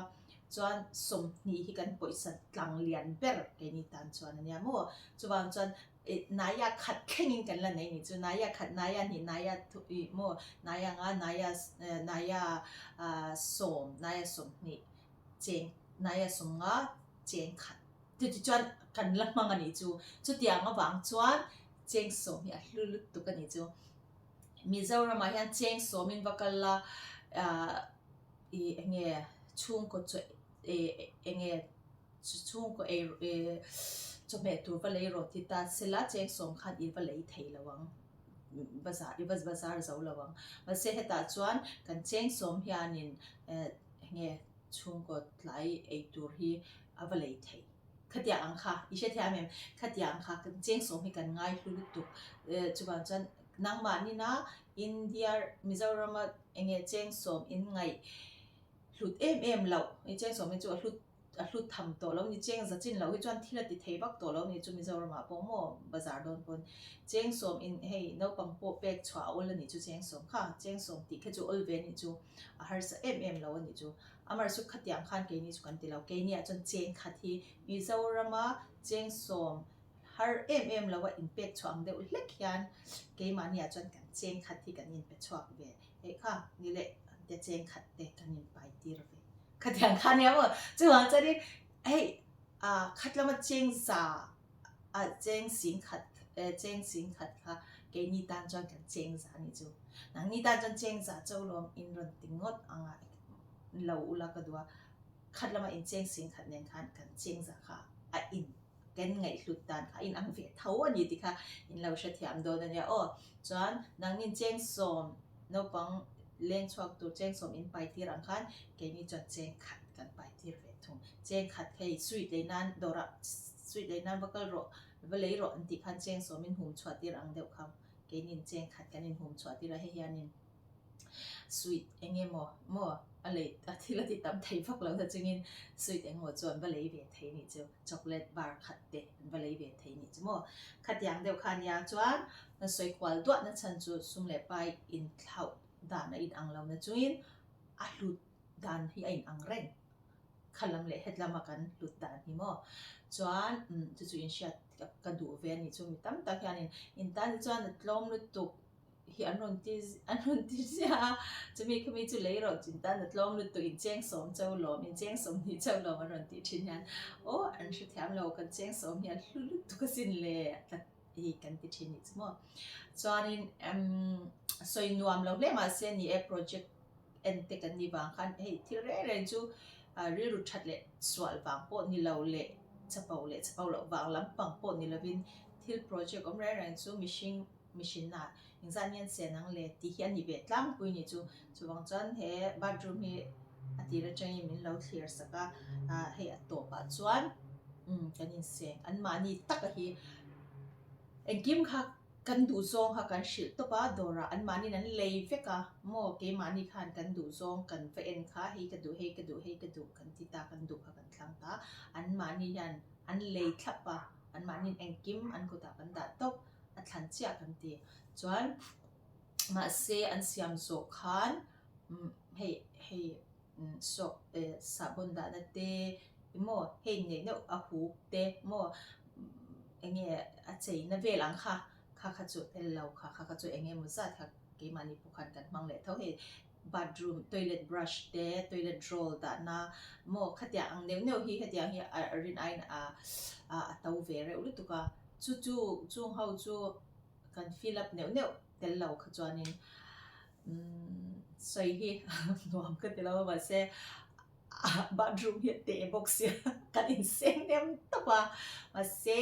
Speaker 1: Chuan 20 hi kan pawisa tlang lian ber keini tan chuan a nia maw? Chuvang chuan ih naia khat thlengin kan la nei ni chu naia khat naia hnih naia thu ih maw naia nga naia naia ah sawm naia 20 cheng naia 50 cheng khat chu ti chuan kan la hmang a nih chu. Chutiang avang chuan cheng sawm hi a hlu lutuk a nih chu. Mizoramah hian cheng sawmin va kal la ah. Ih eng nge chhungkaw chaw eh eng nge chhungkaw ei eh chawhmeh tur va lei rawh ti ta sela cheng sawm khan i va lei thei lo ang bazar i va bazar zo lo ang mahse hetah chuan kan cheng sawm hianin eh eng nge chhungkaw tlai ei tur hi a va lei thei khatiang ang kha i hrethiam em khatiang kha kan cheng sawm hi kan ngai hlu lutuk eh chuvang chuan nangmahnina India Mizorama eng nge cheng sawm in ngaih hlut em em loh i cheng sawm hi chu a hlut a hlut tham tawh lo ni cheng za chin loh hi chuan thil a ti thei vak tawh lo ni chu Mizoramah pawh maw bazar dawn pawn cheng sawm in hei naupang pawh pek chhuah a awl a nih chu cheng sawm kha cheng sawm tih kha chu awl ve a nih chu a harsa em em lo a nih chu amaherawhchu khatiang khan keini chu kan ti lo keiniah chuan cheng khat hi Mizorama cheng sawm Har em em lo a inpek chhuah ang deuh hlek hian keimahniah chuan kan cheng khat hi kan inpe chhuak ve. Hei kha ni leh te cheng khat te kan inpai tir ve. Khatiang kha nia maw? Chuvang chuanin hei ah khat lama cheng za ah cheng sing khat eh cheng sing khat kha keini tan chuan kan cheng za a nih chu. Nangni tan chuan cheng za cho lawm in rawn ti ngawt ang a lo ula ka duh a. Khat lama incheng sing khat nen khan kan cheng za kha a in. Kan ngaihhlut dan kha a inang ve tho a ni tih kha in lo hrethiam dawn a nia aw. Chuan nangin cheng sawm naupang leng chhuak tur cheng sawm in pai tir ang khan keini chuan cheng khat kan pai tir ve thung. Cheng khat hei sweet lei nan dawrah sweet lei nan va kal rawh va lei rawh an tih khan cheng sawm in hum chhuah tir ang deuh kha keinin cheng khat kan in hum chhuah tir a hei hianin Sweet eng emaw maw a lei a thil a ti tam thei vak lo na chungin sweet eng emaw chuan va lei ve thei nih chu chocolate bar khat te an va lei ve thei nih chu maw. Khatiang deuh kha nia chuan na sawi kual duah na chhan chu sum leh pai inthlauh dan a inang lo na chungin a hlut dan hi a inang reng. Kha lam leh het lama kan hlut dan hi maw. Chuan chu chu inhriat ka duh ve a nih chu mi tam tak hianin intan hi chuan a tlawm lutuk. hi an rawn ti an rawn ti ziah a, chumi khumi chu lei rawh chin tan a tlawm lutuk in cheng sawm cho lawm in cheng sawm hnih cho lawm an rawn tih thin hian aw an hrethiam lo kan cheng sawm hi a hlu lutuk asin le ka hi kan ti thin nih chu maw. Chuanin umm sawi nuam lo hle mahse ni e project en te kan nih vang khan hei thil reng reng chu rilru that leh sual vang pawh ni lo leh. chapo leh chapo loh vang lampang pawh ni lovin thil project awm reng reng chu mihring mihrinna engzat nge an sen ang le tih hi a ni ve tlangpui ni chu. Chuvang chuan he bathroom hi a tir atangin min lo thlir sak a, ah hei a tawpah chuan umm kan inseng anmahni taka hi engkim kha kan duh zawng kha kan hrilh tawp a dawrah anmahniin an lei vek a maw keimahni khan kan duh zawng kan va en kha hei ka duh hei ka duh hei ka duh kan ti ta kan duh kha kan thlang ta anmahni hian an lei thlap a anmahniin engkim an kutah kan dah tawp a thlan chiah kan ti chuan mahse an siam zawh khan hei hei soap sahbawn dahna te emaw hei neih neuh a huk te maw eng nge a cheina vel ang kha kha kha chu tel lo kha kha kha chu eng emaw zat kha keimahni pawh khan kan hmang leh tho hei bathroom toilet brush te toilet roll dahna maw khatiang ang neuh neuh hi hetiang hi a rin aiin a a to ve reuh lutuk a chu chu chung ho chu kan fill up neuh neuh tel lo kha chuanin umm sawi hi nuam ka ti lo a mahse bathroom hi a teh bawk sia kan inseng nem tawp a mahse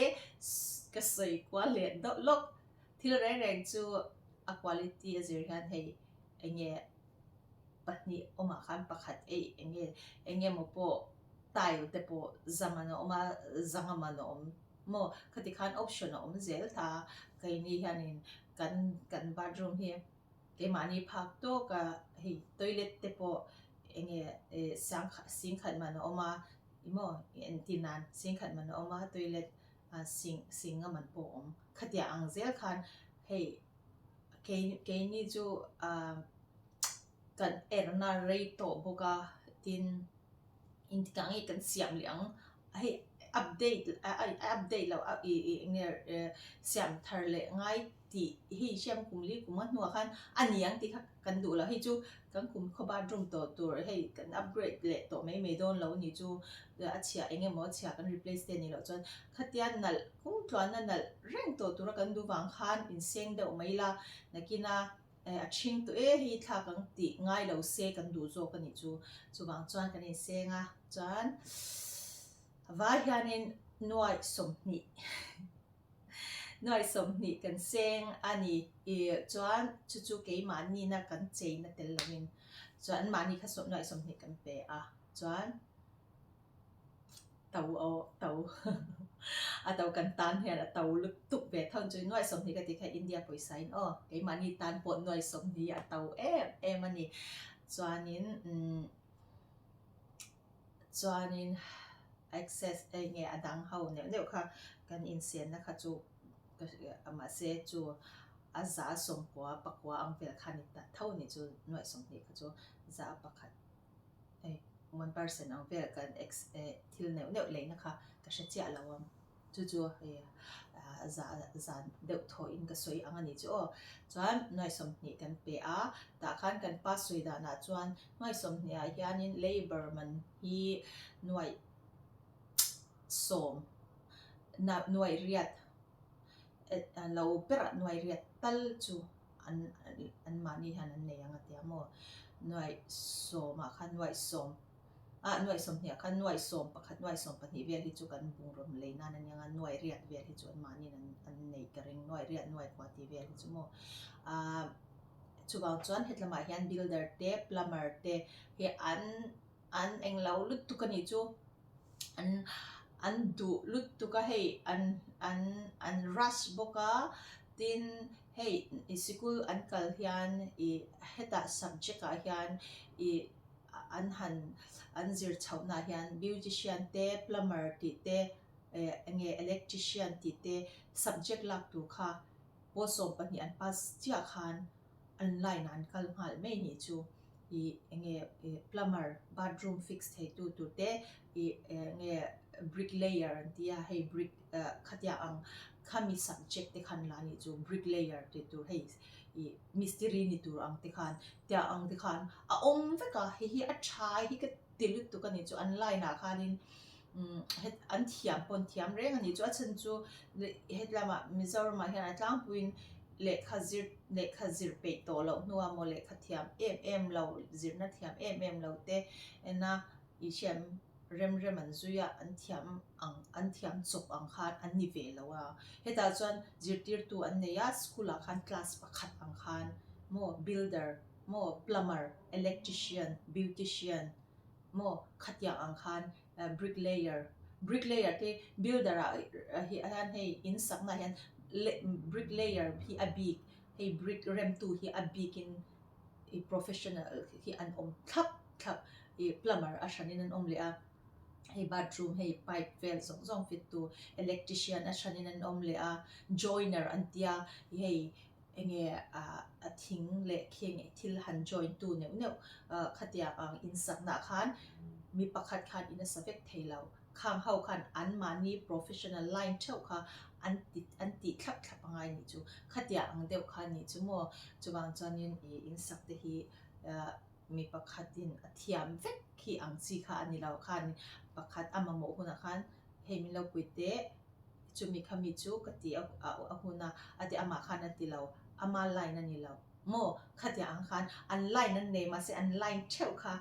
Speaker 1: ka sawi kual leh deuh lawk thil reng reng chu a quality a zir hian hei eng nge pahnih awmah khan pakhat eih eng nge eng nge maw pawh tile te pawh zaman a awm a zanga man a awm maw khati khan option a awm zel ta keini hianin kan kan bathroom hi keimahni phak tawk a hei toilet te pawh eng nge eh sang singkhat man a awm a ih maw entir nan singkhat man a awm a toilet ah sing singa man pawh a awm khatiang ang zel khan hei kei keini chu ah kan erna rei tawh bawk a tin engtikah nge kan siam leh ang hei update a update loh a ih ih eng nge siam thar leh ngai tih hei hriam kum li kum a hnuah khan a ni ang tih kha kan duh lo hei chu kan kum khaw bathroom tawh tur hei kan upgrade leh tawh mai mai dawn lo a ni chu a chhia eng emaw a chhia kan replace te a nih loh chuan khatia nalh kung tluanna nalh reng tawh tura kan duh vang khan inseng deuh mai la nakina a ṭhing tawh e hei thlak ang tih ngai lo se kan duh zawk a nih chu chuvang chuan kan inseng a chuan vai hianin nuaih 20 Nuaih 20 kan seng a ni ih chuan chu chu keimahni-na kan cheina tel lovin chuan anmahni kha nuaih 20 kan pe a chuan to aw to a to kan tan hian a to lutuk ve tho chu nuaih 20 ka tih kha India pawisa in aw keimahni tan pawh nuaih 20 a to em em a ni chuanin umm Chuanin access eng nge a dang ho neuh neuh kha kan insenna kha chu mahse chu a za 90 pakua ang vel kha ni ta tho ni chu nuaih 20 kha chu za pakhat hei one percent ang vel kan thil neuh neuh leina kha ka hre chiah lo ang. Chu chu hei zan deuh thawhin ka sawi ang a ni chu aw. Chuan nuaih 20 kan pe a, tah khan kan pa sawi danah chuan nuaih 20 ah hianin labour man hi nuaih sawm nuaih riat lo berah nuaih riat tal chu an anmahni hian an nei ang a tia maw. Nuaih sawmah khan nuaih sawm. Ah nuaih 20 ah khan nuaih 11 nuaih 12 vel hi chu kan bungraw lei nan a nia nga nuaih riat vel hi chu an mahniin an an neih ka ring nuaih riat nuaih kua tih vel hi chu maw ah chuvang chuan hetlamah hian builder te plumber te hi an an englo lutuk a nih chu an an duh lutuk a hei an an an rush bawk a tin hei sikul an kal hian ih hetah subject ah hian ih. an han an zir chhohnaah hian beautician te plumber tih te eh eng nge electrician tih te subject lak tur kha pawl 12 an pass chiah khan an line ah an kal nghal mai nih chu ih eng nge ih plumber bathroom fix thei tu tur te ih eng nge bricklayer an ti a hei brick eh khatiang ang khami subject te khan la nih chu bricklayer tih tur hei ih mistiri ni tur ang te khan tiang ang te khan a awm vek a hei hi a tha hi ka ti lutuk a ni chu an line ah khanin umm het an thiam pawh an thiam reng a ni chu a chhan chu hetlamah Mizoram ah hian a tlangpuiin lehkha zir lehkha zir peih tawh loh hnuah maw lehkha thiam em em lo zirna thiam em em lo te ena ih hriat. rem rem an zui a, an thiam ang an thiam chawp ang khan an ni ve lo a. Hetah chuan zirtirtu an nei a, school ah khan class pakhat ang khan maw builder maw plumber, electrician, beautician maw khatiang ang khan bricklayer, bricklayer te builder ah hian hei in sakna ah hian bricklayer hi a bik hei brick remtu hi a bikin i professional hi an awm thlap thlap i plumber a hranin an awm leh a hei bathroom hei pipe vel zawng zawng fit tu electrician a hranin an awm leh a joiner an tia hei enge ah a thing leh khing thil han join tu neuh neuh ah khatiang ang in sakna ah khan mi pakhat khan in a sa vek thei lo. Khang ho khan an mahni professional line theuh kha an ti an tih thlap thlap a ngai nih chu. Khatiah ang deuh kha nih chu maw? Chuvang chuanin ih in sak te hi ah mi pakhatin a thiam vek khi ang chi kha a ni lo. Khan pakhat a mamawh hunah khan hei min lo pui teh chumi khami chu ka ti a a hun a, a ti amah khan a ti lo, ama line a ni lo maw? Khatiah ang khan an line an nei mahse an line theuh kha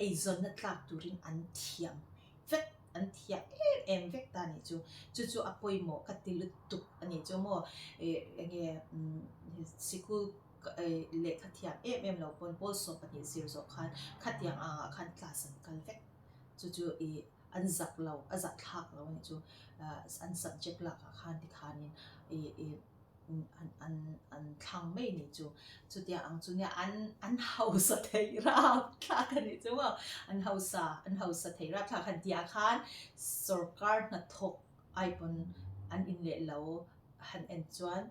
Speaker 1: eizawnna tlak turin an thiam vek, an thiam em em vek ta nih chu. Chu chu a pawimawh ka ti lutuk a nih chu maw. Ih enge sikul lehkha thiam em em lo pawn pawl 12 zir zawh khan khatiang angah khan class an kal vek. Chu chu ih an zak lo, a zak thlak lo a nih chu. An subject lakah khan tikhanin ih ih. an an an thlang mai ni chu chutia ang chu nia an an hausa thei rap thlak a nih chu maw an hausa an hausa thei rap thlak han tih ah khan sorkar hnathawk ai pawn an in leh lo han en chuan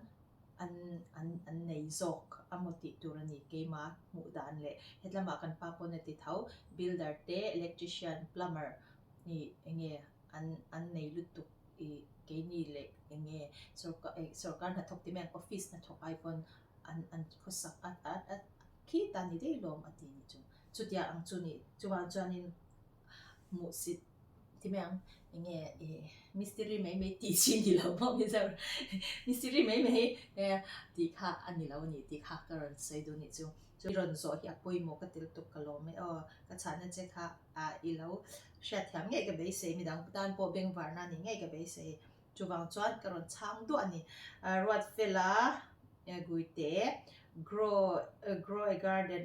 Speaker 1: an an an nei zawk a maw tih tur a ni keima hmuh dan leh hetlamah kan pa pawn a ti tho builder te electrician plumber ih eng nge an an nei lutuk. Ih keini leh eng nge sorkar eh sorkar hnathawk ti mai ang office hnathawk ai pawn an an khawsak a a a khi ta ni daih lawm a ti nih chu. Chutia ang chu nih chuvang chuanin hmuhsit ti mai ang eng nge ih mistiri mai mai tih chi ni lo maw Mizoram mistiri mai mai tih kha a ni lo a ni tih kha ka rawn sawi duh nih chu. Chu i rawn zawh hi a pawimawh ka ti lutuk ka lawm e aw ka chhahna che kha. Ah i lo hriatthiam ngei ka beisei, midang tan pawh bengvarna a nih ngei ka beisei. Chuvang chuan ka rawn chhang duah a ni. Ruatfela Guite grow grow a garden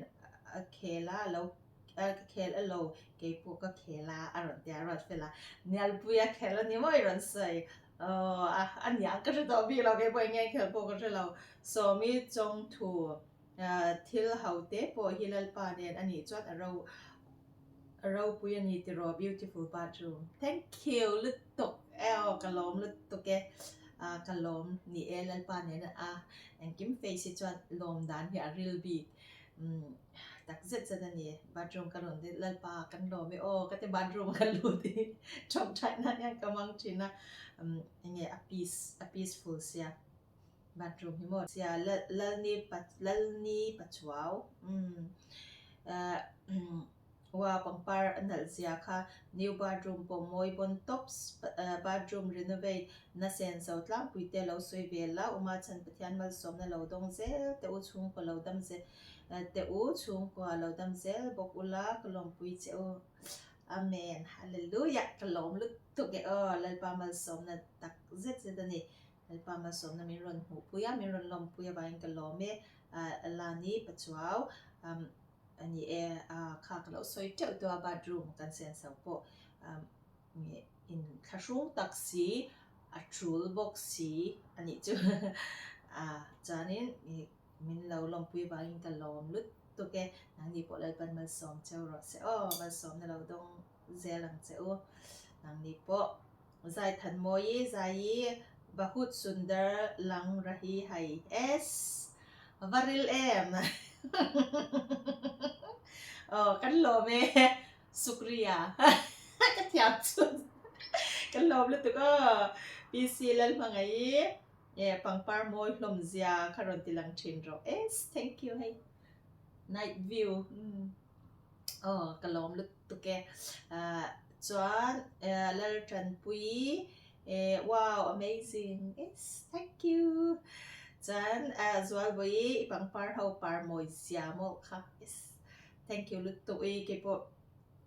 Speaker 1: a khel a lo ka khel a lo keipawh ka khel a a rawn ti a Ruatfela Nialpui a khel a ni maw i rawn sawi aw a niang ka hre tawh bik lo keipawh eng nge a khel pawh ka hre lo. Sawmi Chawngthu Thil ho te pawh hi Lalpa nen a nih chuan a ro a ropui a ni tiraw beautiful bathroom thank you lutuk e aw ka lawm lutuk e ah ka lawm ni e Lalpa nen a engkim face hi chuan lawm dan hi a ril bik umm tak zet zet a ni bathroom ka rawn Lalpa kan lawm e aw ka ti bathroom ka lut hi tawngtai nan hian ka hmang thin a umm enge a peace a peaceful sia. Bathroom hi maw sia Lalni Lalni Pachuau umm wow pangpar a nalh zia kha new bathroom pawh mawi bawn tops bathroom renovate na sen zo tlangpui te lo sawi ve la uma chhan Pathian malsawmna lo dawng zel teh u chhungkua lo dam zel teh u chhungkua lo dam zel bawk ula ka lawmpui che u Amen Hallelujah ka lawm lutuk e aw Lalpa malsawmna tak zet zet a ni. Lalpa malsawmna min rawn hmuhpui a, min rawn lawmpui avangin ka lawm e. Lani Pachuau a ni e, kha ka lo sawi teuh teuh a bathroom kan senso pawh in thlahrung tak si, a tul bawk si a nih chu. Chuanin min lo lawmpui avangin ka lawm lutuk e. Nangni pawh Lalpan malsawm cheu rawh se aw, malsawmna lo dawng zel ang che u. Nangni pawh. Zai Thanmawi Zai Bahut Sundar Lang Rahi Hai S Va ril em Aw kan lawm e Sukriya ka thiam chun kan lawm lutuk aw PC Lalhmangaih e pangpar mawi hlawm zia kha rawn ti lang thin rawh S thank you hei night view Aw ka lawm lutuk e. Ah chuan Laltanpui eh wow amazing yes thank you. Chuan ah Zualbawi i pangpar ho par mawi zia maw kha yes thank you lutuk i keipawh.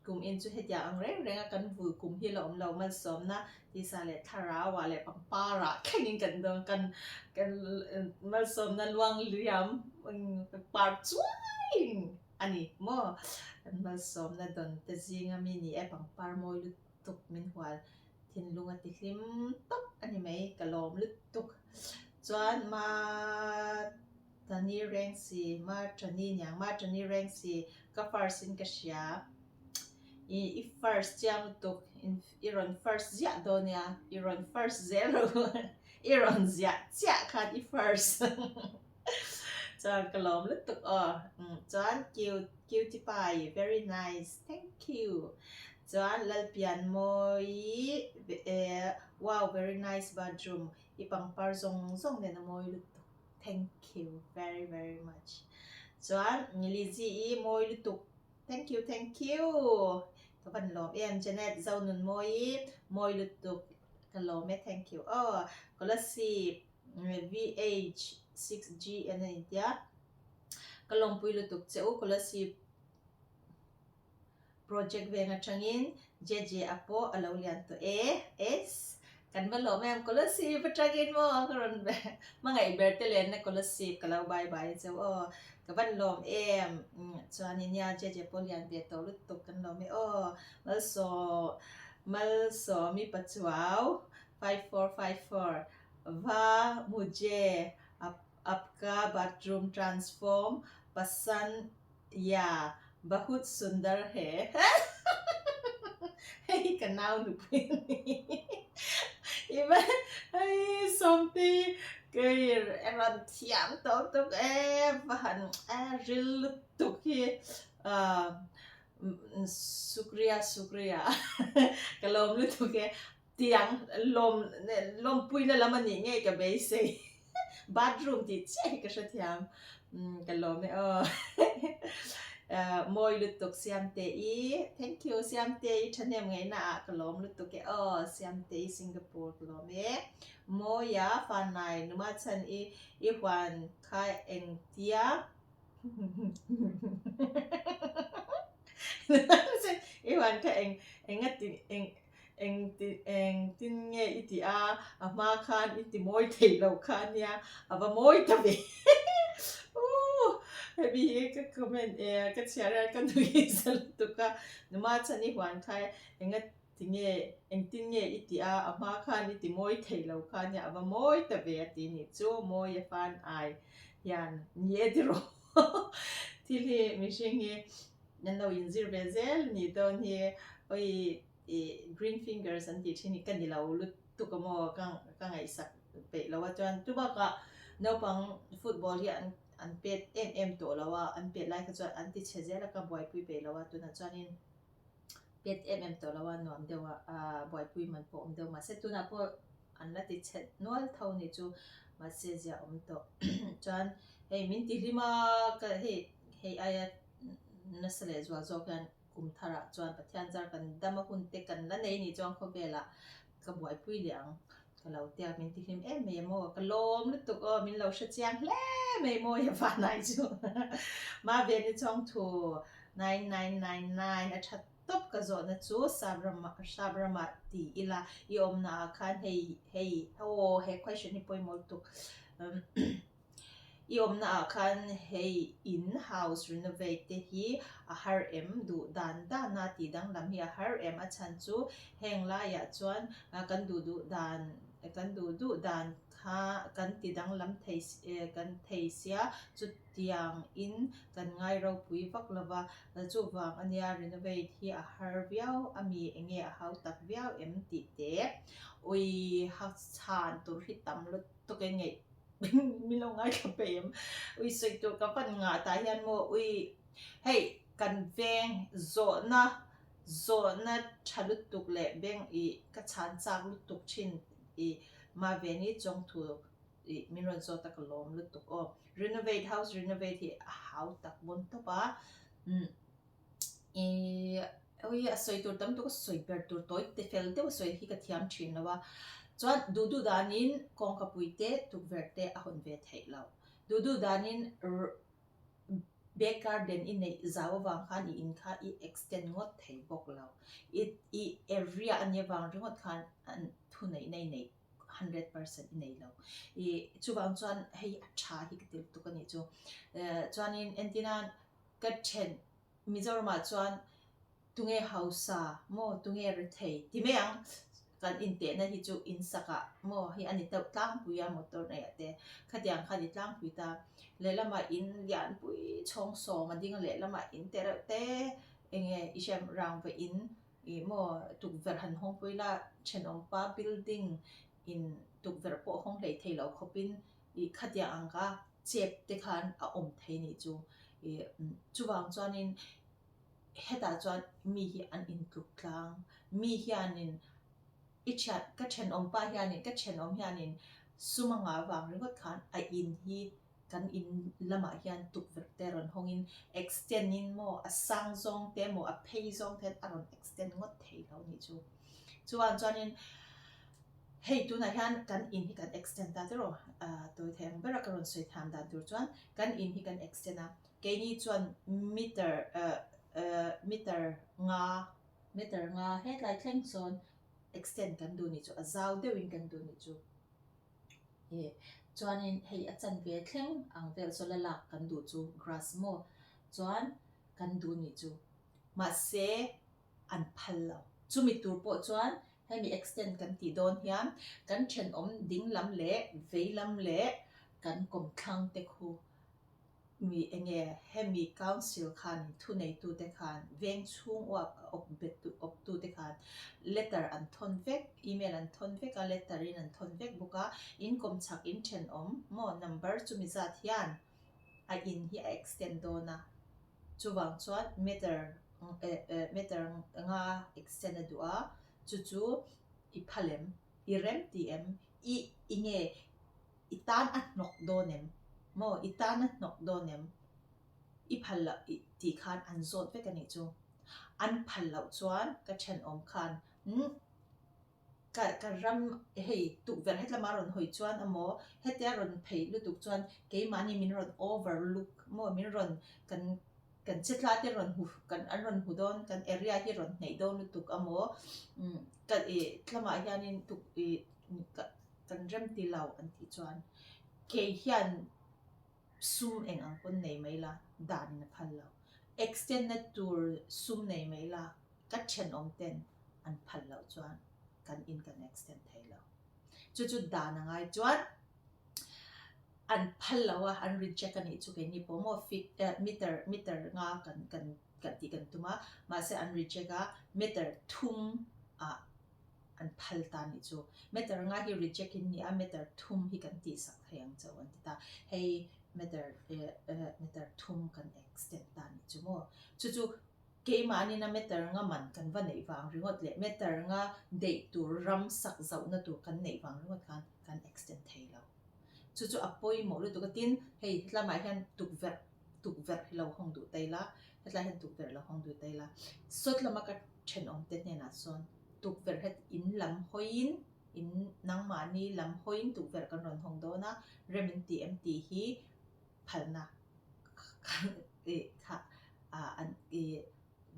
Speaker 1: Kum in chu hetiang ang reng reng a kan vul kum hi la awm lo malsawmna tisa leh thlarau ah leh pangpar ah thlengin kan dawn kan kan malsawmna luang liam par chuai a ni maw kan malsawmna dawn te zinga mi ni e pangpar mawi lutuk min hual thinlung a ti hlim tawp a ni mai ka lawm lutuk chuan ma Tani reng si, ma Tani niang, ma Tani reng si, ka first in ka hria. I i first chiang lutuk, in i rawn first ziah dawn nia, i rawn first zel ro i rawn ziah chiah khan i first chuan ka lawm lutuk aw. Chuan cute cutie pie very nice thank you. Chuan Lalpianmawi wow very nice bathroom i pangpar zawng zawng nen a mawi lutuk. Thank you very very much. Chuan Lizzy i mawi lutuk. Thank you thank you. Ka van lawm em Janet Zonun mawi i mawi lutuk. Ka lawm e thank you. Oh Kolasib VH6G an a intia. Ka lawmpui lutuk che u Kolasib Project veng atangin JJ a pawh a lo lian tawh e. Es, kan va lawm em Kolasib atangin maw ka rawn hmangaih ber te lenna Kolasib ka lo bye bye a cheu aw. Ka van lawm em chuanin nia JJ pawh lian ve tawh lutuk kan lawm e aw. Malsawm Malsawmi Pachuau 5454 Va Mujhe Apka Bathroom Transform Pasand Ya, bahut sundar he. Hei ka nau nupui a ni. I va hei Sawmtei kei a rawn thiam tawk tawk e va han e ril lutuk hi ah sukriya sukriya ka lawm lutuk e tiang lawm lawmpuina lam a nih ngei ka beisei bathroom tih chiah hi ka hrethiam ka lawm e aw mawi lutuk Siamte i thank you Siamte i thahnem ngaihna ah ka lawm lutuk e aw Siamte i Singapore ka lawm e Mawia Fanai numa chhan i i huan kha engtia i huan kha eng enga ti eng Engti engtin nge i tih a, a hma khan i ti mawi thei lo kha a nia, a va mawi ta ve. Ooh hemi hi ka comment e ka chhiar hian ka nui za lutuk a, numa chhan i huan kha enga ti nge engtin nge i tih a, a hma khan i ti mawi thei lo kha a nia, a va mawi ta ve a ti nih chu, mawi a fan ai hian ni e tiraw thil hi mihring hi an lo inzir ve zel nih dawn hi oi ih green fingers an tih thin hi ka ni lo lutuk a maw ka ka ngaihsak peih lo a chuan chu bakah naupang football hi an an pet em em tawh lo a an pet lai kha chuan an ti chhe zel a ka buaipui peih lo a tunah chuanin pet em em tawh lo a nuam deuh a ah buaipui man pawh awm deuh mahse tunah pawh an la ti chhe nual tho ni chu mahse zia awm tawh chuan hei min ti hlim a ka hei hei aia nasa leh zual zawk hian Kum tharah chuan Pathian zar kan dam a hun te kan la nei ni chuan khawvelah ka buaipui leh ang. Ka lo tia min ti hlim em mai maw ka lawm lutuk aw min lo hre chiang hle mai maw he vanai chu. Ma Veni Chawngthu 9999 a tha tawp ka zawhna chu Sabrama Sabrama ti ila i awmna ah khan hei hei aw he question hi pawimawh lutuk. I awmna ah khan hei in, house, renovate te hi a har em? Duh dan dan a tih danglam hi a har em? A chhan chu heng laiah chuan kan duh duh dan kan duh duh dan kha kan ti danglam thei kan thei sia chutiang in kan ngai ropui vak lova chuvang ania renovate hi a har viau ami enge a hau tak viau em tih te ui ha chhan tur hi tam lutuk. Tuk e ngeih min lo ngaithla peih em? Ui sawi tur ka van ngah tah hian maw ui hei kan veng zawhna zawhna tha lutuk leh beng ih ka chhan chak lutuk thin ih Maveni chawngthu ih min rawn zawt a ka lawm lutuk aw. Renovate house renovate hi a hau tak bawn tawp a umm ih ui a sawi tur tam tuk a sawi ber tur tawi te fel deuh a sawi hi ka thiam thin lo a chuan duh duh danin kawngka pui te tukverh te a hawn ve theih loh duh duh danin. Back garden i neih zau avang khan i in kha i extend ngawt thei bawk lo. I i area a nih avang ringawt khan an thuneihna i neih 100% i nei lo. I chuvang chuan hei a tha hi ka ti lutuk a nih chu. Chuanin entirnan ka then Mizoramah chuan tunge hausa maw tunge rethei ti mai ang kan intehna hi chu insakah maw hi a ni deuh tlangpui a motor neih ah te khatiang kha a ni tlangpui ta lehlamah in lianpui chhawng sawm a ding a lehlamah in te reuh te enge i hriat rangva in ih maw tukverh han hawng pui la thenawmpa building in tukverh pawh hawng hlei thei lo khawpin ih khatiang ang kha chep te khan a awm thei a nih chu ih chuvang chuanin. Hetah chuan mi hi an intluk tlang. Mi hianin i thian ka thenawm pa hianin ka thenawm hianin sum a ngah vang ringawt khan a in hi kan in lamah hian tukverh te rawn hawngin extend in maw a sang zawng te emaw a phei zawng te a rawn extend ngawt thei lo a nih chu. Chuan chuanin hei tunah hian kan in hi kan extend ta tiraw ah tawi thei ang bera ka rawn sawi tham dan tur chuan kan in hi kan extend a. Keini chuan meter meter nga meter nga hetlai thleng sawn extend kan duh nih chu a zau deuhin kan duh nih chu ih chuanin hei a chanve thleng ang vel saw la lak kan duh chu grass maw chuan kan duh nih chu mahse an phal lo chumi tur pawh chuan hemi extend kan tih dawn hian kan thenawm ding lam leh vei lam leh kan kawmthlang te khu. Mi enge hemi council khan thuneitute khan veng chhung uap awp bet awp tute khan letter an thawn vek email an thawn vek a letter in an thawn vek bawk a in kawmchhak in thenawm maw number chumi zat hian a in hi a extend dawn a chuvang chuan meter meter nga extend a duh a chu chu i phal em i rem ti em i enge I tan a hnawk dawn em? Maw i tan a hnawk dawn em? I phal loh tih khan an zawt vek a nih chu. An phal loh chuan ka thenawm khan umm ka ka ram hei tukverh hetlama rawn hawi chuan emaw hetia rawn phei lutuk chuan keimahni min rawn overlook maw min rawn kan kan che tla te rawn hmu kan an rawn hmu dawn kan area hi rawn hneih dawn lutuk emaw umm ka ih tlamah hianin tuk ih ka Kan rem ti lo an tih chuan kei hian sum eng ang pawn nei mai la dan in a phal lo. Extend na tur sum nei mai la ka thenawm ten an phal loh chuan kan in kan extend thei lo. Chu chu dan a ngai chuan an phal lo a an reject a nih chu keini pawh maw feet meter meter nga kan kan kan tih kan tum a mahse an reject a meter thum ah an phal ta nih chu. Meter nga hi reject in ni a, meter thum hi kan tihsak thei ang chauh an ti ta. Hei meter meter thum kan extend ta nih chu maw. Chu chu keimahnin a meter nga man kan va neih vang ringawt leh meter nga deih tur ram sak zauhna tur kan neih vang ringawt khan kan extend thei lo. Chu chu a pawimawh lutuk a tin hei hetlaiah hian tukverh tukverh hi lo hawng duh ta ila hetlai hian tukverh lo hawng duh ta ila sawt lama ka thenawm te hnenah sawn tukverh het in lam hawiin in nangmahni lam hawiin tukverh kan rawn hawng dawn a rem in tih em tih hi phalna ih kha ah an ih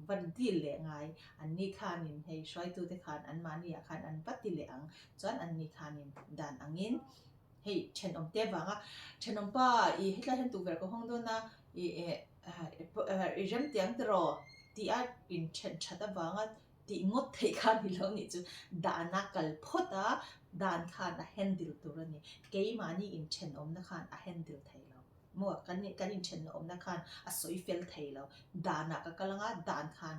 Speaker 1: va dil leh ngai an ni khanin hei hruaitute khan anmahniah khan an va ti leh ang chuan an ni khanin dan angin hei thenawm te vanga thenawm pa ih hetlai hian tukverh ka hawng dawn a ih eh i rem tiang tiraw tih a inthen that avanga tih ngawt theih kha ni lo nih chu dan a kal phawt a dan khan a handle tur a ni keimahni inthenawmna khan a handle thei lo maw kan kan inthenawmna khan a sawi fel thei lo danah ka kal anga dan khan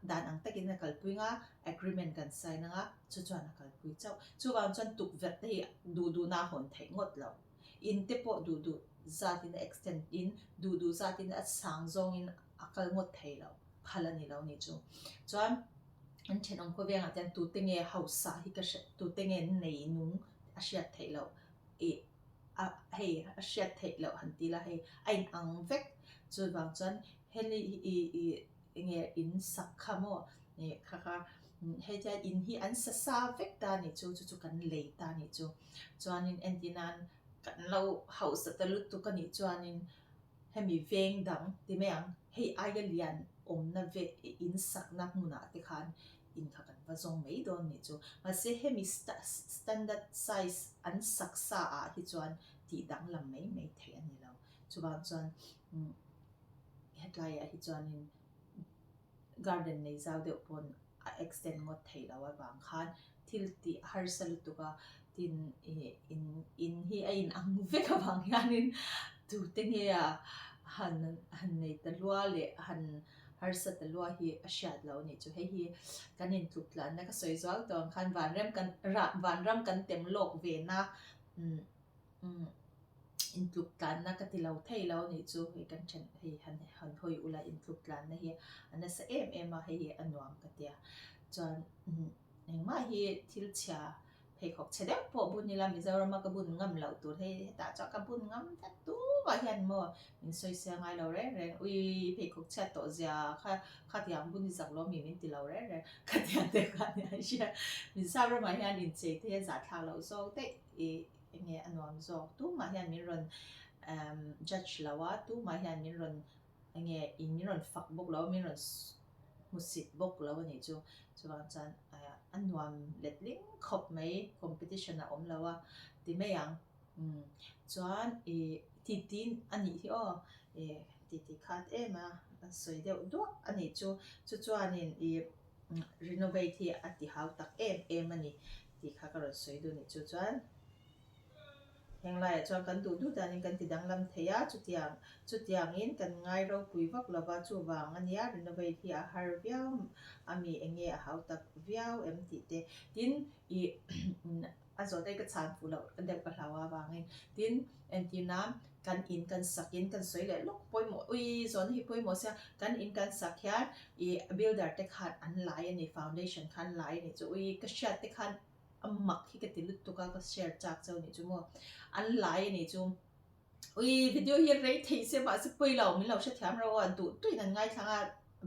Speaker 1: dan ang takin a kalpui anga agreement kan sign anga chu chuan a kalpui chauh chuvang chuan tukverh te hi duh duhna a hawn theih ngawt lo in te pawh duh duh zatin a extend in duh duh zatin a sang zawngin a kal ngawt thei lo phal a ni lo nih chu chuan an thenawm khawvengah te hian tute nge hausa hi ka hre tute nge nei nung a hriat theih loh ih a hei a hriat theih loh han ti la hei a in ang vek chuvang chuan hemi ih ih enge in sak kha maw ih kha kha hei hian in hi an sa sa vek ta nih chu chu chu kan lei ta nih chu chuanin entir nan kan lo hausa ta lutuk a nih chuanin. hemi veng dang ti mai ang hei aia lian awmna ve in sakna hmunah te khan in kha kan va zawng mai dawn nih chu. Mahse hemi standard size an sak sa ah hi chuan tih danglam mai mai theih a ni lo. Chuvang chuan hetlaiah hi chuanin garden nei zau deuh pawn a extend ngawt theih loh avang khan thil tih harsa lutuk a, tin ih in in hi a in ang vek avang hianin tute nge a han han nei ta lua leh han harsa ta lua hi a hriat loh a nih chu. Hei hi kan intluk tlanna ka sawi zual tawh ang khan vanram kan rah vanram kan tem lawk ve na umm umm intluk tlanna ka ti lo thei lo a nih chu. Hei kan then hei han han hawi ula intluk tlanna hi a nasa em em a, hei hi a nuam ka tia. Chuan umm engmah hi thil chhia pheikhawk chhe deuh pawh bun ila Mizorama ka bun ngam loh tur hei hetah chuan ka bun ngam vek tumah hian maw min sawi sia ngai lo reng reng ui pheikhawk chhiat tawh zia kha khatiang bun i zak lo mi min ti lo reng reng khatiang te kha nia hria Mizoramah ramah hian inchei te hi a zahthlak loh zawk daih ih eng nge a nuam zawk tumah hian min rawn umm judge lo a tumah hian min rawn eng nge in min rawn fak bawk lo a min rawn hmusit bawk lo a nih chu chuvang chuan a nuam let ling khawp mai competition a awm lo a ti mai ang umm chuan ih titi a nih hi aw ih titi khat em a a sawi deuh duah a nih chu chu chuanin ih renovate hi a ti hau tak em em a ni tih kha ka rawn sawi duh a nih chu chuan. Heng laiah chuan kan duh duh danin kan ti danglam thei a, chutiang chutiangin kan ngai ropui vak lova chuvang a nia renovate hi a har viau a mi eng nge a hau tak viau em tih te tin ih a zawh daih ka chhan fuh loh deuh ka hlau avangin tin entir nan kan in kan sak in kan sawi leh lawk pawimawh ui zawhna hi pawimawh sia kan in kan sak hian ih builder te khan an lai a ni foundation khan lai a nih chu ui ka hriat te khan a mak hi ka ti lutuk a ka share chak chauh nih chu maw an lai a nih chu ui video hi rei thei se mahse pawi lo min lo hrethiam reuh a duh tuiin an ngaithlang a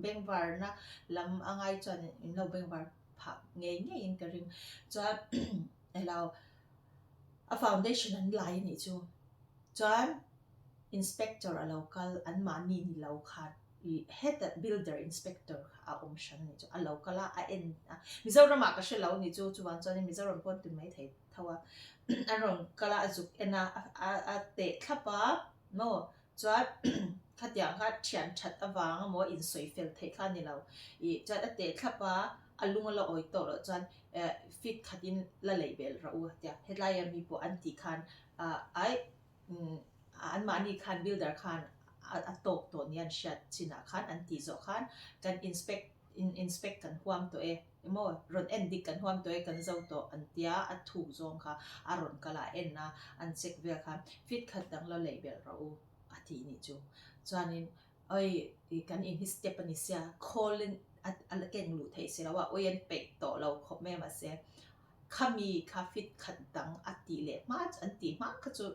Speaker 1: bengvarna lam a ngai chuan min lo bengvar phah ngei ngeiin ka ring chuan elo a foundation an lai a nih chu chuan inspector a lo kal an mahni ni lo khan. Ih heta builder inspector kha a awm hran a nih chu a lo kal a a en a Mizoram ah ka hre lo a nih chu chuvang chuanin Mizoram pawh an ti mai thei tho a a rawn kal a a zuk en a a a teh thlap a maw chuan khatiang kha thian that avang emaw insawi fel theih kha a ni lo ih chuan a teh thlap a a lung a la awi tawh loh chuan eh fit khatin la leih belh rawh u a tia hetlai a mi pawh an tih khan ah aih Anmahni khan builder khan a tawk tawh nia an hriat chinah khan an tih zawh khan kan inspect inspect kan huam tawh e emaw rawn en dik kan huam tawh e kan zo tawh an tia a thuk zawng kha a rawn kal a en a an check vel khan fit khat dang la leih belh rawh u a tih nih chu chuanin oi kan in hi step a ni sia khawlin a la keng luh theih si lo a oi an peih tawh lo khawp mai a mahse Khami kha fit khat dang a tih leh hma an tih hma kha chu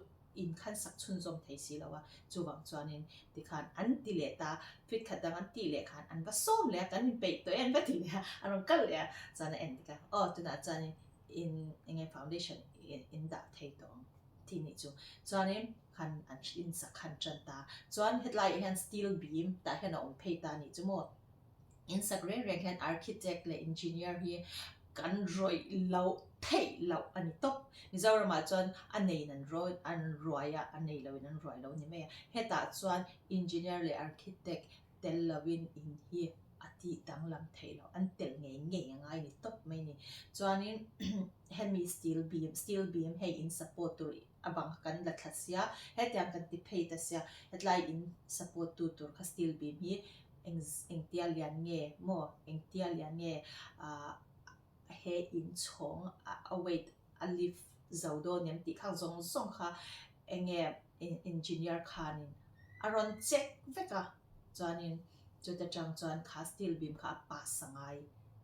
Speaker 1: in khan sak chhunzawm thei si lo a, chuvang chuanin tikhan an ti leh ta, fit khat dang an tih leh khan an va sawm leh a, kan inpeih tawh e an va ti leh a, a rawn kal leh a, chuan a en dik a, aw tunah chuanin in eng nge foundation in dah thei tawh ang tih nih chu, chuanin khan an in sak khan tan ta, chuan hetlaiah hian steel beam tah hian a awm phei ta nih chu maw. In sak reng reng hian architect leh engineer hi kan rawih loh theih loh a ni tawp. Mizoramah chuan a neiin an rawi an ruai a, a nei loin an ruai lo a ni mai a. Hetah chuan engineer leh architect tel loin in hi a tih danglam theih loh, an tel ngei ngei a ngai ni tawp mai a ni. Chuanin hemi steel beam steel beam hei in support tur a bang kha kan la thla sia, hetiang kan ti phei ta sia, hetlai in support tu tur kha steel beam hi eng engtia lian nge maw engtia lian nge ah he inchhawng a weight a lift zo dawn em tih khang zawng zawng kha eng nge engineer khanin a rawn check vek a chuanin chuta tang chuan kha steel beam kha a pass a ngai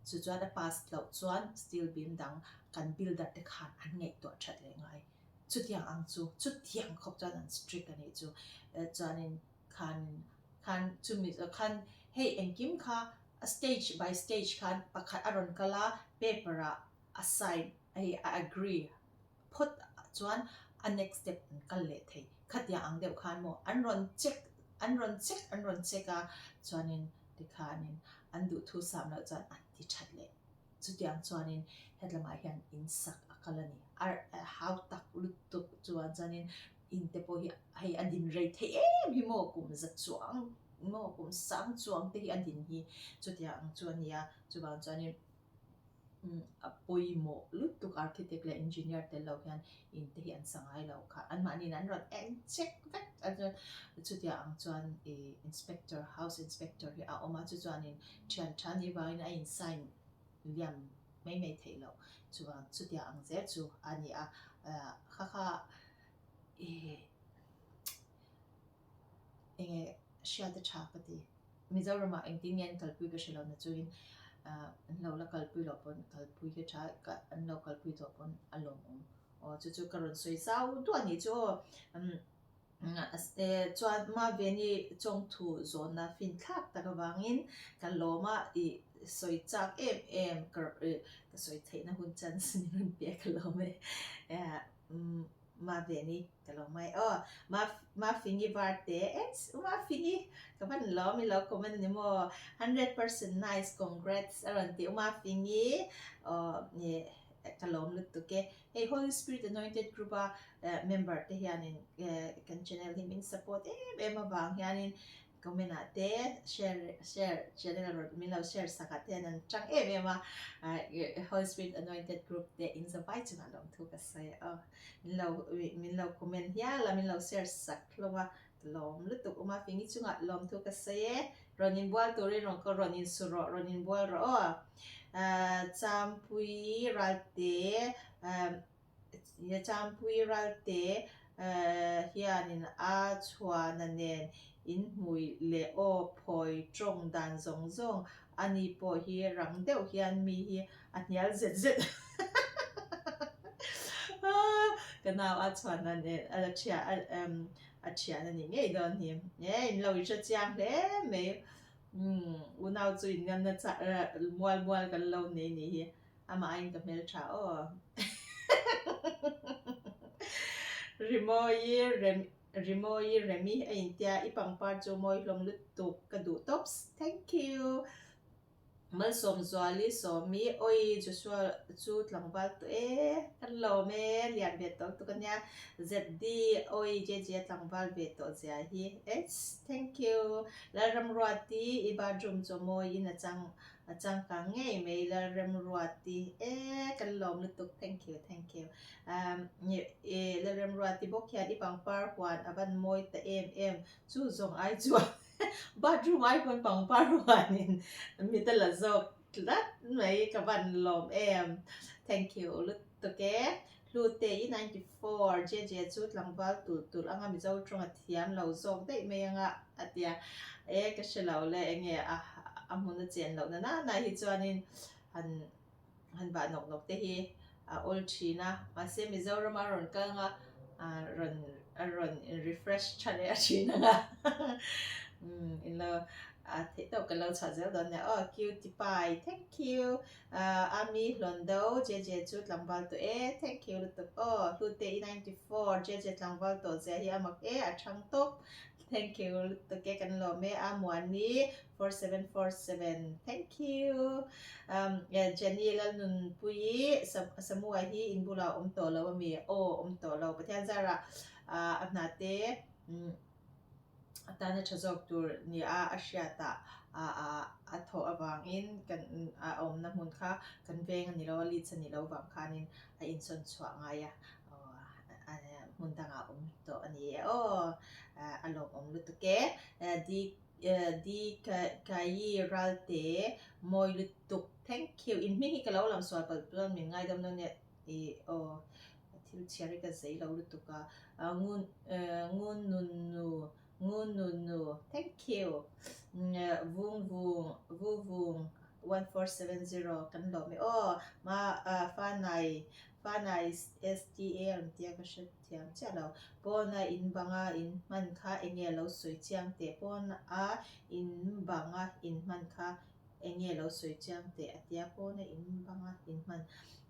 Speaker 1: chu chuan a pass loh chuan steel beam dang kan builder te khan an ngaihtuah that leh ngai chutiang ang chu chutiang khawp chuan an strict a nih chu chuanin khan khan chumi khan hei engkim kha a stage by stage khan pakhat a rawn kal a paper ah a sign hei a agree phawt chuan a next step an kal leh thei khatiang ang deuh khan maw an rawn check. an rawn check an rawn check a chuanin tikhanin an duhthu sam loh chuan an ti that leh chutiang chuanin hetlamah hian in sak a kal a ni a hau tak lutuk chuan chuanin in te pawh hi hei a din rei theih em hi maw kum za chuang maw kum sang chuang te hi a din hi chutiang ang chu a ni a chuvang chuanin a pawimawh lutuk architect leh engineer tel lo hian in te hi an sa ngai lo kha anmahniin an rawn en check vek a chuan chutiang ang chuan ih inspector house inspector hi a awm a chu chuanin thian tha ni vangin a in sign liam mai mai theih loh chuvang chutiang ang zel chu a ni a kha kha ih enge hriat a tha ka ti. Mizoramah engtin nge an kalpui ka hre lo na chuin an lo la kalpui loh pawn kalpui hi tha an lo kalpui tawh pawn a lawmawm. Aw chu chu ka rawn sawi zau duah a nih chu aw. Chuan Maveni chawngthu zawnna finthlak tak avangin ka lawm a ih sawi chak em em ka sawi theihna hun chance min rawn pe a ka lawm e. Maveni Ka lo mai aw. Mafingi Varte ets u Mafingi ka van lawm i lo comment ani maw 100% nice congrats a rawn ti u Mafingi aw ka lawm lutuk e. Hei Holy Spirit Anointed Group a member te hianin kan channel hi min support em em avang hianin Comment ah te share share channel rawn min lo share sak ah te hian an tang em em a Holy Spirit Anointed Group te in zavai chungah lawmthu ka sawi a aw min lo min lo comment hial a min lo share sak hlawm a ka lawm lutuk awm a fingi chungah lawmthu ka sawi e rawn inbual turin rawn ka rawn insu rawh rawn inbual rawh aw Champui Ralte Champui Ralte hianin a chhuahna nen inhmui leh aw phawi tawng dan zawng zawng a ni pawh hi rang deuh hian mi hi a hnial zet zet a, ka nau a chhuahna nen a a thian a nih ngei dawn hi. E in lo i hre chiang hle mai, unau chu inngamna mual mual kan lo nei nih hi. Amah aiin ka hmel tha aw. Rimawi rem Rimawi Remi a intia i pangpar chu mawi hlawm lutuk ka duh tawps. Thank you. Malsawmzuali Sawmi awi Joshua chu tlangval tawh e kan lawm e lian ve tawh lutuk ania ZD awi JJ tlangval ve tawh zia hi ets thank you Lalramruati i bathroom chu mawi in a chang A changkang ngei mai Lalremruati e kan lawm lutuk thank you thank you um e Lalremruati bawk hian i pangpar huan a van mawi ta em em chu zawng ai chuan bathroom ai pawn pangpar huan in mit a la zawk tlat mai ka van lawm em thank you lutuk e Hlute i 94 JJ chu tlangval tulh tulh anga Mizo tawng a thiam lo zawk daih mai anga a tia e ka hre lo le enge a a hmun a chen loh na nana hi chuanin han han vah nawk nawk te hi a awl thin a mahse Mizoram a rawn kal anga a rawn a rawn in refresh tha leh a thin anga umm in lo a theih tawk ka lo chhuah zel dawn nia aw cutie pie thank you. Ami hlawn do JJ chu tlangval tawh e thank you lutuk aw Hlute i 94 JJ tlangval tawh zia hi a mak e a thang tawp thank you lutuk e kan lawm e Amuani 4747 thank you um Jenny Lalnunpuii Samua hi in bulah awm tawh lo ami aw awm tawh lo Pathian zarah a hna te A tana tha zawk tur nia a hriatah a thawh avangin kan a awmna hmun kha kan veng a ni lo a, Leeds a ni lo vang khanin a insawn chhuah ngai a, hmun dangah a awm tawh a ni e aw, a lawmawm lutuk e. Di Kayi Ralte mawi lutuk thank you in hming hi ka lo lam sual palh chuan min ngaidam dawn nia i aw. Thil chhiar hi ka zei lo lutuk a, ngun ngun nun nu ngun nun nu thank you vung vung vu vung 1470 kan lawm e aw ma fanai fanai sta rawn tia ka hre thiam chiah lo pawna in banga in hman kha enge lo sawi chiang teh pawna in banga in hman kha Eng nge lo sawi chiang teh a tia pawna in banga in hman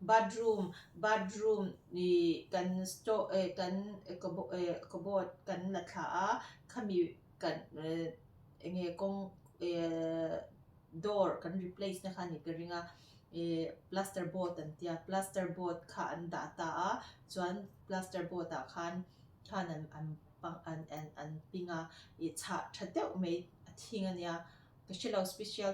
Speaker 1: bathroom bathroom ih kan store eh kan cupboard kan la thla a khami. kan eng nge kawng door kan replace na kha a nih ka ring a ih plaster board an tia plaster board kha an dah ta a chuan plaster board ah khan khan an an an an an ping a ih chhah tha deuh mai a thing a nia ka hre lo special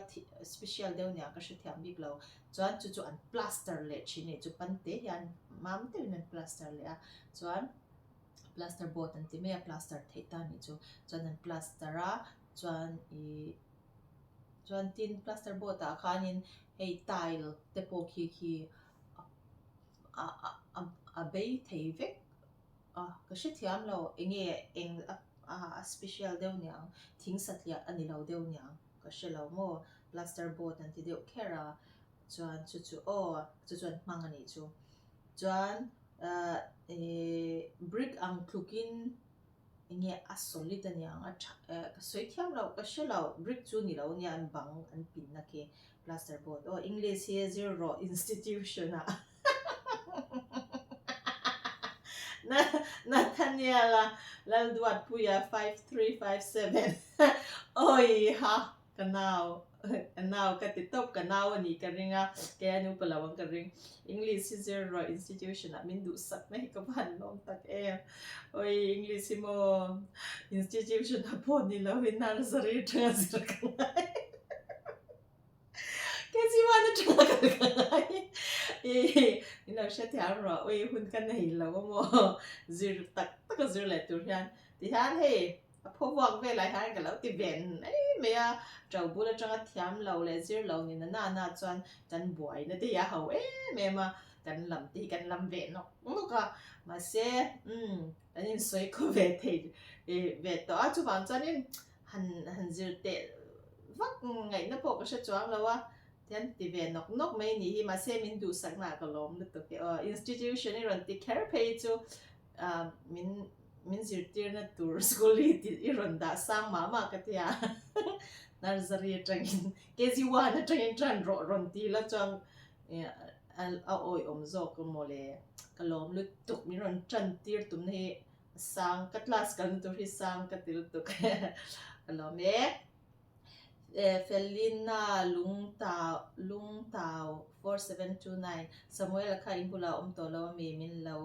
Speaker 1: special deuh nia ka hrethiam bik lo chuan chu chu an plaster leh thin a nih chu pante hian mam deuhin an plaster leh a chuan. Plaster board an ti mai a plaster theih ta nih chu chuan an plaster a chuan ihh chuan tin plaster board ah khanin hei tile te pawh khi khi a a a bei thei vek a ka hrethiam lo eng nge eng a a special deuh niang thing satliah a ni lo deuh niang ka hre lo maw plaster board an ti deuh kher a chuan chu chu aw chu chuan hmang a nih chu chuan ahh ihh brick ang tlukin eng nge a solid a niang a tha eh ka sawi thiam loh ka hre lo brick chu ni lo ania an bang an pinna khi plaster board aw english hi zir rawh institution ah Nathaniel-a Lalduatpuia 5357 awiha. Ka nau, ka nau ka ti tawp, ka nau a nih ka ring a, kei a nupa lo ang ka ring. English hi zir rawh institution ah min duhsak na hi ka va han lawm tak em. Awii English hi maw institution ah pawh ni lo in nursery atanga zir ka ngai. KG one atanga kal ka ngai. Ih min lo hrethiam rawh, awii hun ka nei lo a maw zir tak tak a zir leh tur hian. Tihian hei A phaw vuak velah hian ka lo ti ven mai mai a, to bul atanga thiam lo leh zir lo ni na na chuan kan buaina te hi a ho em em a, kan lam te hi kan lam ve nawk nawk a, mahse umm kan insawi khaw ve thei ve tawh a, chuvang chuanin han han zir teh vak ngaihna pawh ka hre chuang lo a, tihian ti ve nawk nawk mai a nih hi, mahse min duhsaknaah ka lawm lutuk e aw, institution i rawn ti kher phei chu ah min min zirtirna tur school hi tih i rawn dah sang mah mah ka ti a nursery atangin KG one atangin tan rawh rawn ti la chuan a awihawm zawk emaw le ka lawm lutuk min rawn tan tir tumna hi sang ka class kalna tur hi sang ka ti lutuk ka lawm e. Felina Lungtau 4729 Samuel kha in bulah awm tawh lo ami min lo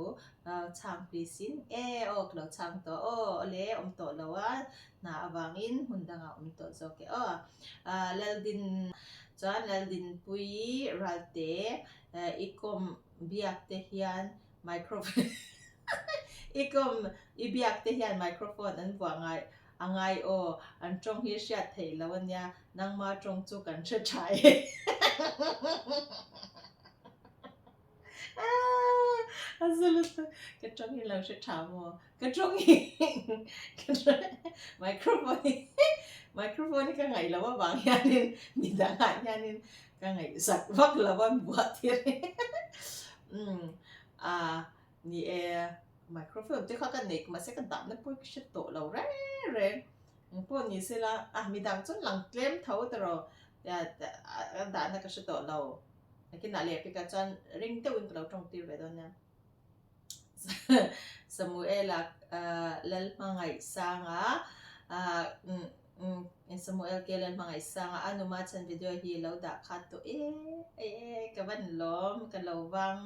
Speaker 1: chhang please in e aw ka lo chhang tawh aw awle awm tawh lo a hna avangin hmun dangah awm tawh zawk e aw Laldin chuan Laldinpuii Ralte i kawm biak te hian microphone i kawm i biak te hian microphone an vuah ngai A ngai aw, an tawng hi hriat theih lo a nia, nangma tawng chu kan hre tha e. A zu lutuk, ka tawng hi lo hre tha maw? Ka tawng hi microphone hi microphone hi ka ngaih loh avang hianin midangah hianin ka ngaihsak vak lo a buah tir hi. Umm a. Ni e, microphone te kha ka nei mahse ka dahna pawh ka hre tawh lo reng reng. Eng pawh ni sela, a midang chuan lang tlem tho tawh ka dahna ka hre tawh lo. Nakinah leh pekah chuan ring deuhin ka lo tawng tir ve dawn nia. Samuela Lalhmangaihsanga Samuel K Lalhmangaihsanga a numa chhan video hi lo dah khat tawh e e ka van lawm ka lo vang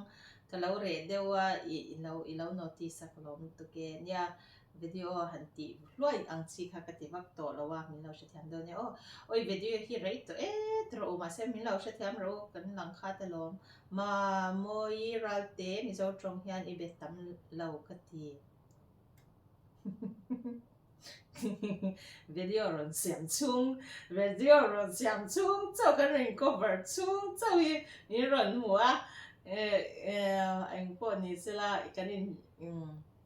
Speaker 1: Ka lo reh deuh a, i lo i lo notice a ka lawm lutuk e. Nia, video han tih hluai ang chi kha ka ti vak tawh lo a, min lo hrethiam dawn nia aw. Awi video hi rei tawh et rawh u, mahse min lo hrethiam rawh u, kan lang khat alawm. Ma Mawi Ralte Mizo tawng hian i be tam lo ka ti. Video rawn siam chhung, video rawn siam chhung chauh kan rawn cover chhung chauh hi min rawn hmu a, eng pawh ni sela kan in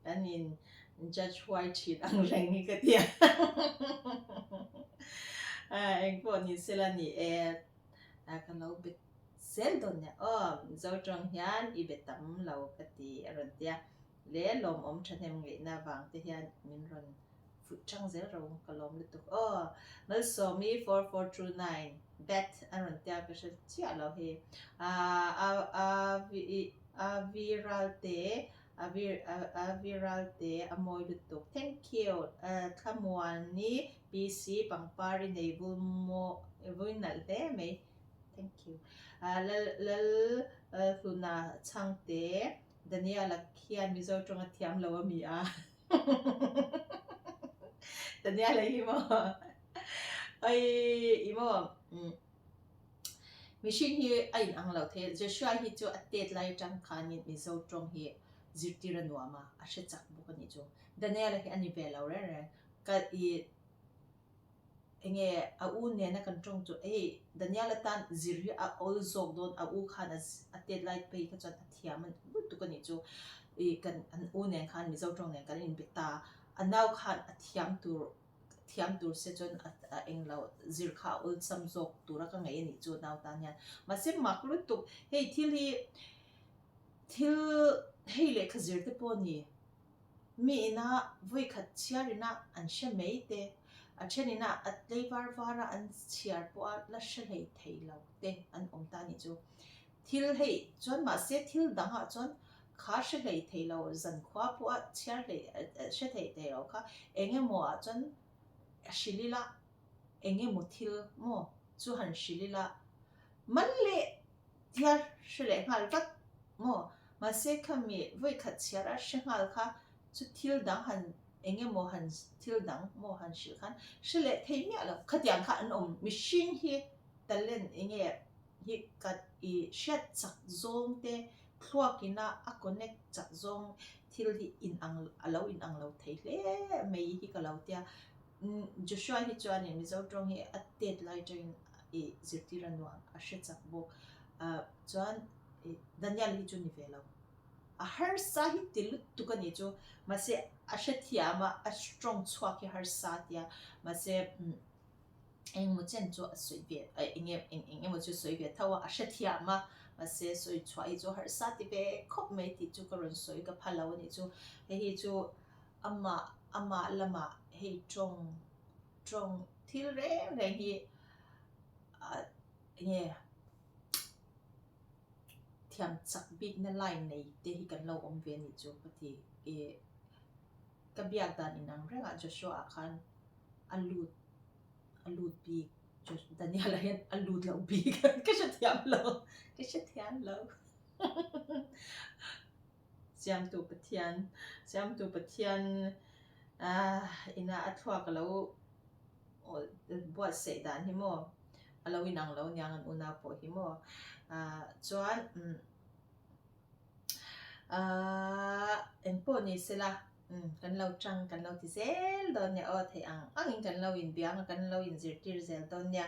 Speaker 1: kan in judge huai thin ang reng hi ka ti a, eng pawh ni sela ni e, ka lo bet zel dawn nia aw, Mizo tawng hian i be tam lo ka ti a rawn ti a. Leh lawmawm thahnem ngaihna vang te hian min rawn fuih chang zel ro ka lawm lutuk aw. Malsawmi 4429 bat a rawn tia ka hre chiah lo hei. A a a vi Ralte. A vir a viral te a mawi lutuk. Thank you. Thlamuani PC pangpar i nei vul maw vui nalh hle mai. Thank you. Lal Lal Hluna Chhangte Daniela khian Mizo tawng a thiam lo a mi a. Daniela hi maw ai i maw mihring hi a inang lo thei a Joshua hi chu a tet lai atang khanin Mizo tawng hi zirtir a nuam a a hre chak bawk a nih chu Daniela hi a ni ve lo reng reng ka i Enge a u nena kan tawng chu hei Daniel atan zir hi a awl zawk dawn a u khan a tet lai phei kha chuan a thiam lutuk a nih chu ih kan an u nen khan Mizo tawng nen kan inbe ta a nau khan a thiam tur thiam tur se chuan a englo zir kha a awlsam zawk tura ka ngaih a nih chu nau tan hian mahse mak lutuk hei thil hi thil hei lehkha zir te pawh a ni. Mi ina vawi khat chhiar ina an hre mai te, a then ina a tlei var var a an chhiar pawh a la hre hlei thei lo te an awm ta nih chu. Thil hei chuan mahse thil dang ah chuan kha hre hlei thei lo zankhua pawh a chhiar hlei hre thei thei lo kha eng emaw ah chuan hrilh ila eng emaw thil maw chu han hrilh ila man leh Thil hre leh nghal vat maw? Mahse khami vawi khat chhiar a hre nghal kha chu thil dang han eng emaw han thil dang maw han hrilh khan hre leh thei miah lo. Khatiang kha an awm mihring hi talent eng nge hi ka i hriat chak zawng te thluak ina a connect chak zawng thil hi inang a lo inang lo thei hle mai hi ka lo tia. Joshua hi chuanin Mizo tawng hi a tet lai atangin i zirtir a nuam a hre chak bawk. Ah chuan i Daniel hi chu ni ve lo. A harsa hi ti lutuk a nih chu mahse a hrethiam a a strong chhuak hi harsa a tia mahse umm engemaw chen chu a sawi ve eng eng eng emaw chu sawi ve tho a a hrethiam a mahse sawi chhuah hi chu harsa ti ve khawp mai tih chu ka rawn sawi ka pha lo a nih chu. Hei hi chu amah amah lamah hei tawng tawng thil reng reng hi ah enge thiam chak bikna line nei te hi kan lo awm ve anih chu ka ti ih ka biak dan inang rengah Joshua ah khan a lut a lut bik Daniel ah hian a lut loh bik ka hrethiam lo ka hrethiam lo. Siamtu Pathian Siamtu Pathian ah ina a thluak a lo buatsaih dan hi maw a lo inang lo aniang an unau pawh hi maw ah chuan umm ah engpawh ni sela umm kan lo tang kan lo ti zel dawn nia aw theih ang angin kan lo inbiang a kan lo inzirtir zel dawn nia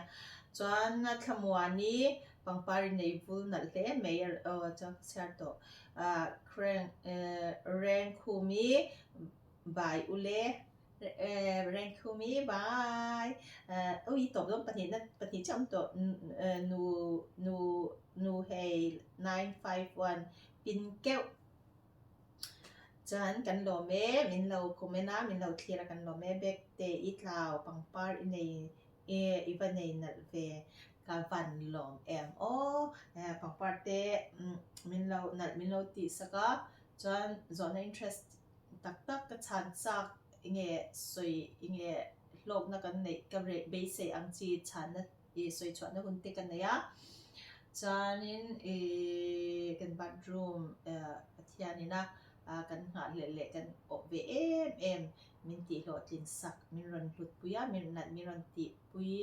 Speaker 1: chuan thlamuani pangpar inei vul nalh hle mai aw chuan ka chhiar tawh. Ah Kreng eh Rengkhumi bai ule eh Rengkhumi bai eh ui tawp dawn pahnihna pahnih chiah awm tawh nu nu nu hei 951 pin keuh chuan kan lawm e min lo comment a min lo thlir a kan lawm e bag te i tlau pangpar i nei E i va nei nalh ve ka van lawm em aw pangpar te min lo nalh min lo tih sak a chuan zawhna interest tak tak ka chhan chak enge sawi enge hlawkna kan neih ka beisei ang chi chhanna ih sawi chhuahna hun te ka nei a chuanin ih kan bathroom Pathianin a kan nghahhlelh leh kan awh ve em em. Min tih hlawhtlin sak, min rawn hlutpui a, min nat min rawn tihpui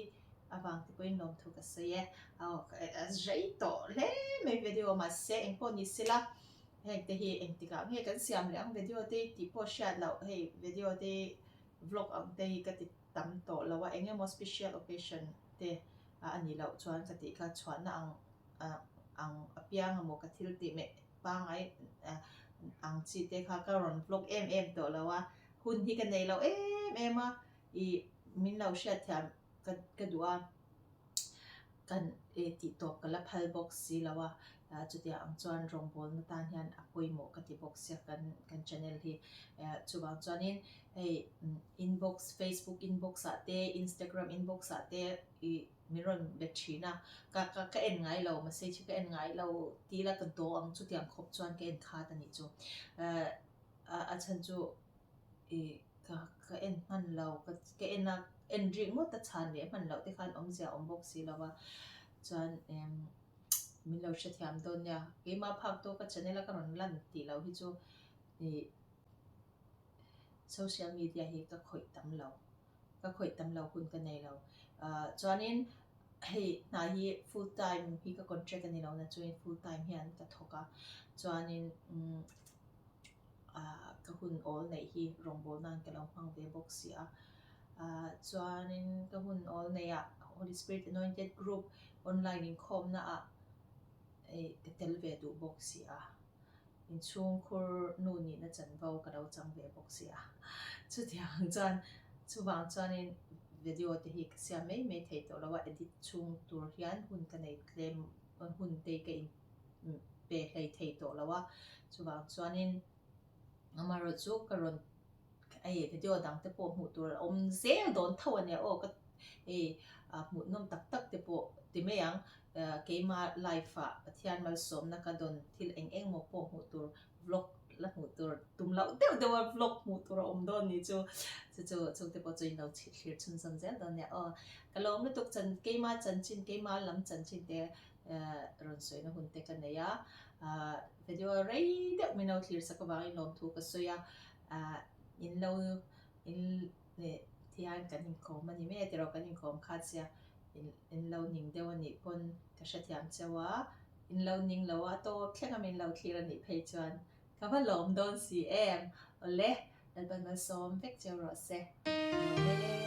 Speaker 1: avang te pawhin lawmthu ka sawi e. Aw a rei tawh hle mai video mahse engpawh ni sela heng te hi engtikah nge kan siam leh ang video te hi tih pawh hriat loh hei video te hi vlog ang te hi ka ti tam tawh lo a eng emaw special occasion te a nih loh chuan ka tih kha chhuahna ang ang apiang emaw ka thil tih meh pangai ang chi te kha ka rawn vlog em em tawh lo a, hun hi ka nei lo em em a, ih min lo hriatthiam ka ka duh a, kan ih tih tawp ka la phal bawk si lo a, chutiang ang chuan rawngbawlna tan hian a pawimawh ka ti bawk sia kan kan channel hi, chuvang chuanin hei inbox facebook inbox ah te instagram inbox ah te ih. min rawn be thin a, ka ka ka en ngai lo message hi ka en ngai lo tih ila ka daw ang chutiang khawp chuan ka en khat a nih chu. Ehh a chhan chu ih ka ka en hman lo ka ka en a en rih ngawt a chhan leh hman loh te khan awmzia a awm bawk si lo va chuan emm min lo hrethiam dawn nia keimah phak tawk a channel a ka rawn lan tih loh hi chu ih social media hi ka khawih tam lo ka khawih tam lo hun ka nei lo ah chuanin hei hna hi full time hi ka contract a ni lo na chuan full time hian ka thawk a chuanin umm ah ka hun awl neih hi rawngbâwl nan ka lo hmang ve bawk si a ah chuanin ka hun awl neih ah Holy Spirit Anointed Group online inkhawmna ah ih ka tel ve duh bawk si a. Inchhungkhur nu nihna chanvo ka lo chang ve bawk si a. Chutiang chuan chuvang chuanin video te hi ka siam mai mai thei tawh lo a, edit chhung tur hian hun ka nei tlem hun te ka in pe hlei thei tawh lo a. Chuvang chuanin amaherawhchu ka rawn hei video dang te pawh hmuh tur a awm zel dawn tho a nia aw ka hei hmuhnawm tak tak te pawh ti mai ang. Keima life ah Pathian malsawmna ka dawn thil eng eng maw pawh hmuh tur vlog la hmuh tur tum loh deuh deuh a vlog hmuh tur a awm dawn ni chu chu chu chungte pawh chu in lo thlir chhunzawm zel dawn nia aw. Ka lawm lutuk chan keima chanchin keima lam chanchin te rawn sawina hun te ka nei a video rei deuh min lo thlir sak avangin lawmthu ka sawi a in lo in thian kan inkawm a ni mai a tiraw kan inkawm khat sia. In lo ning deuh a nih pawn ka hrethiam cheu a, in lo ning lo a tawp thleng a min lo thlir a nih phei chuan ka va lawm dawn si em? Awle, Lalpan malsawm vek cheu rawh se. Amen.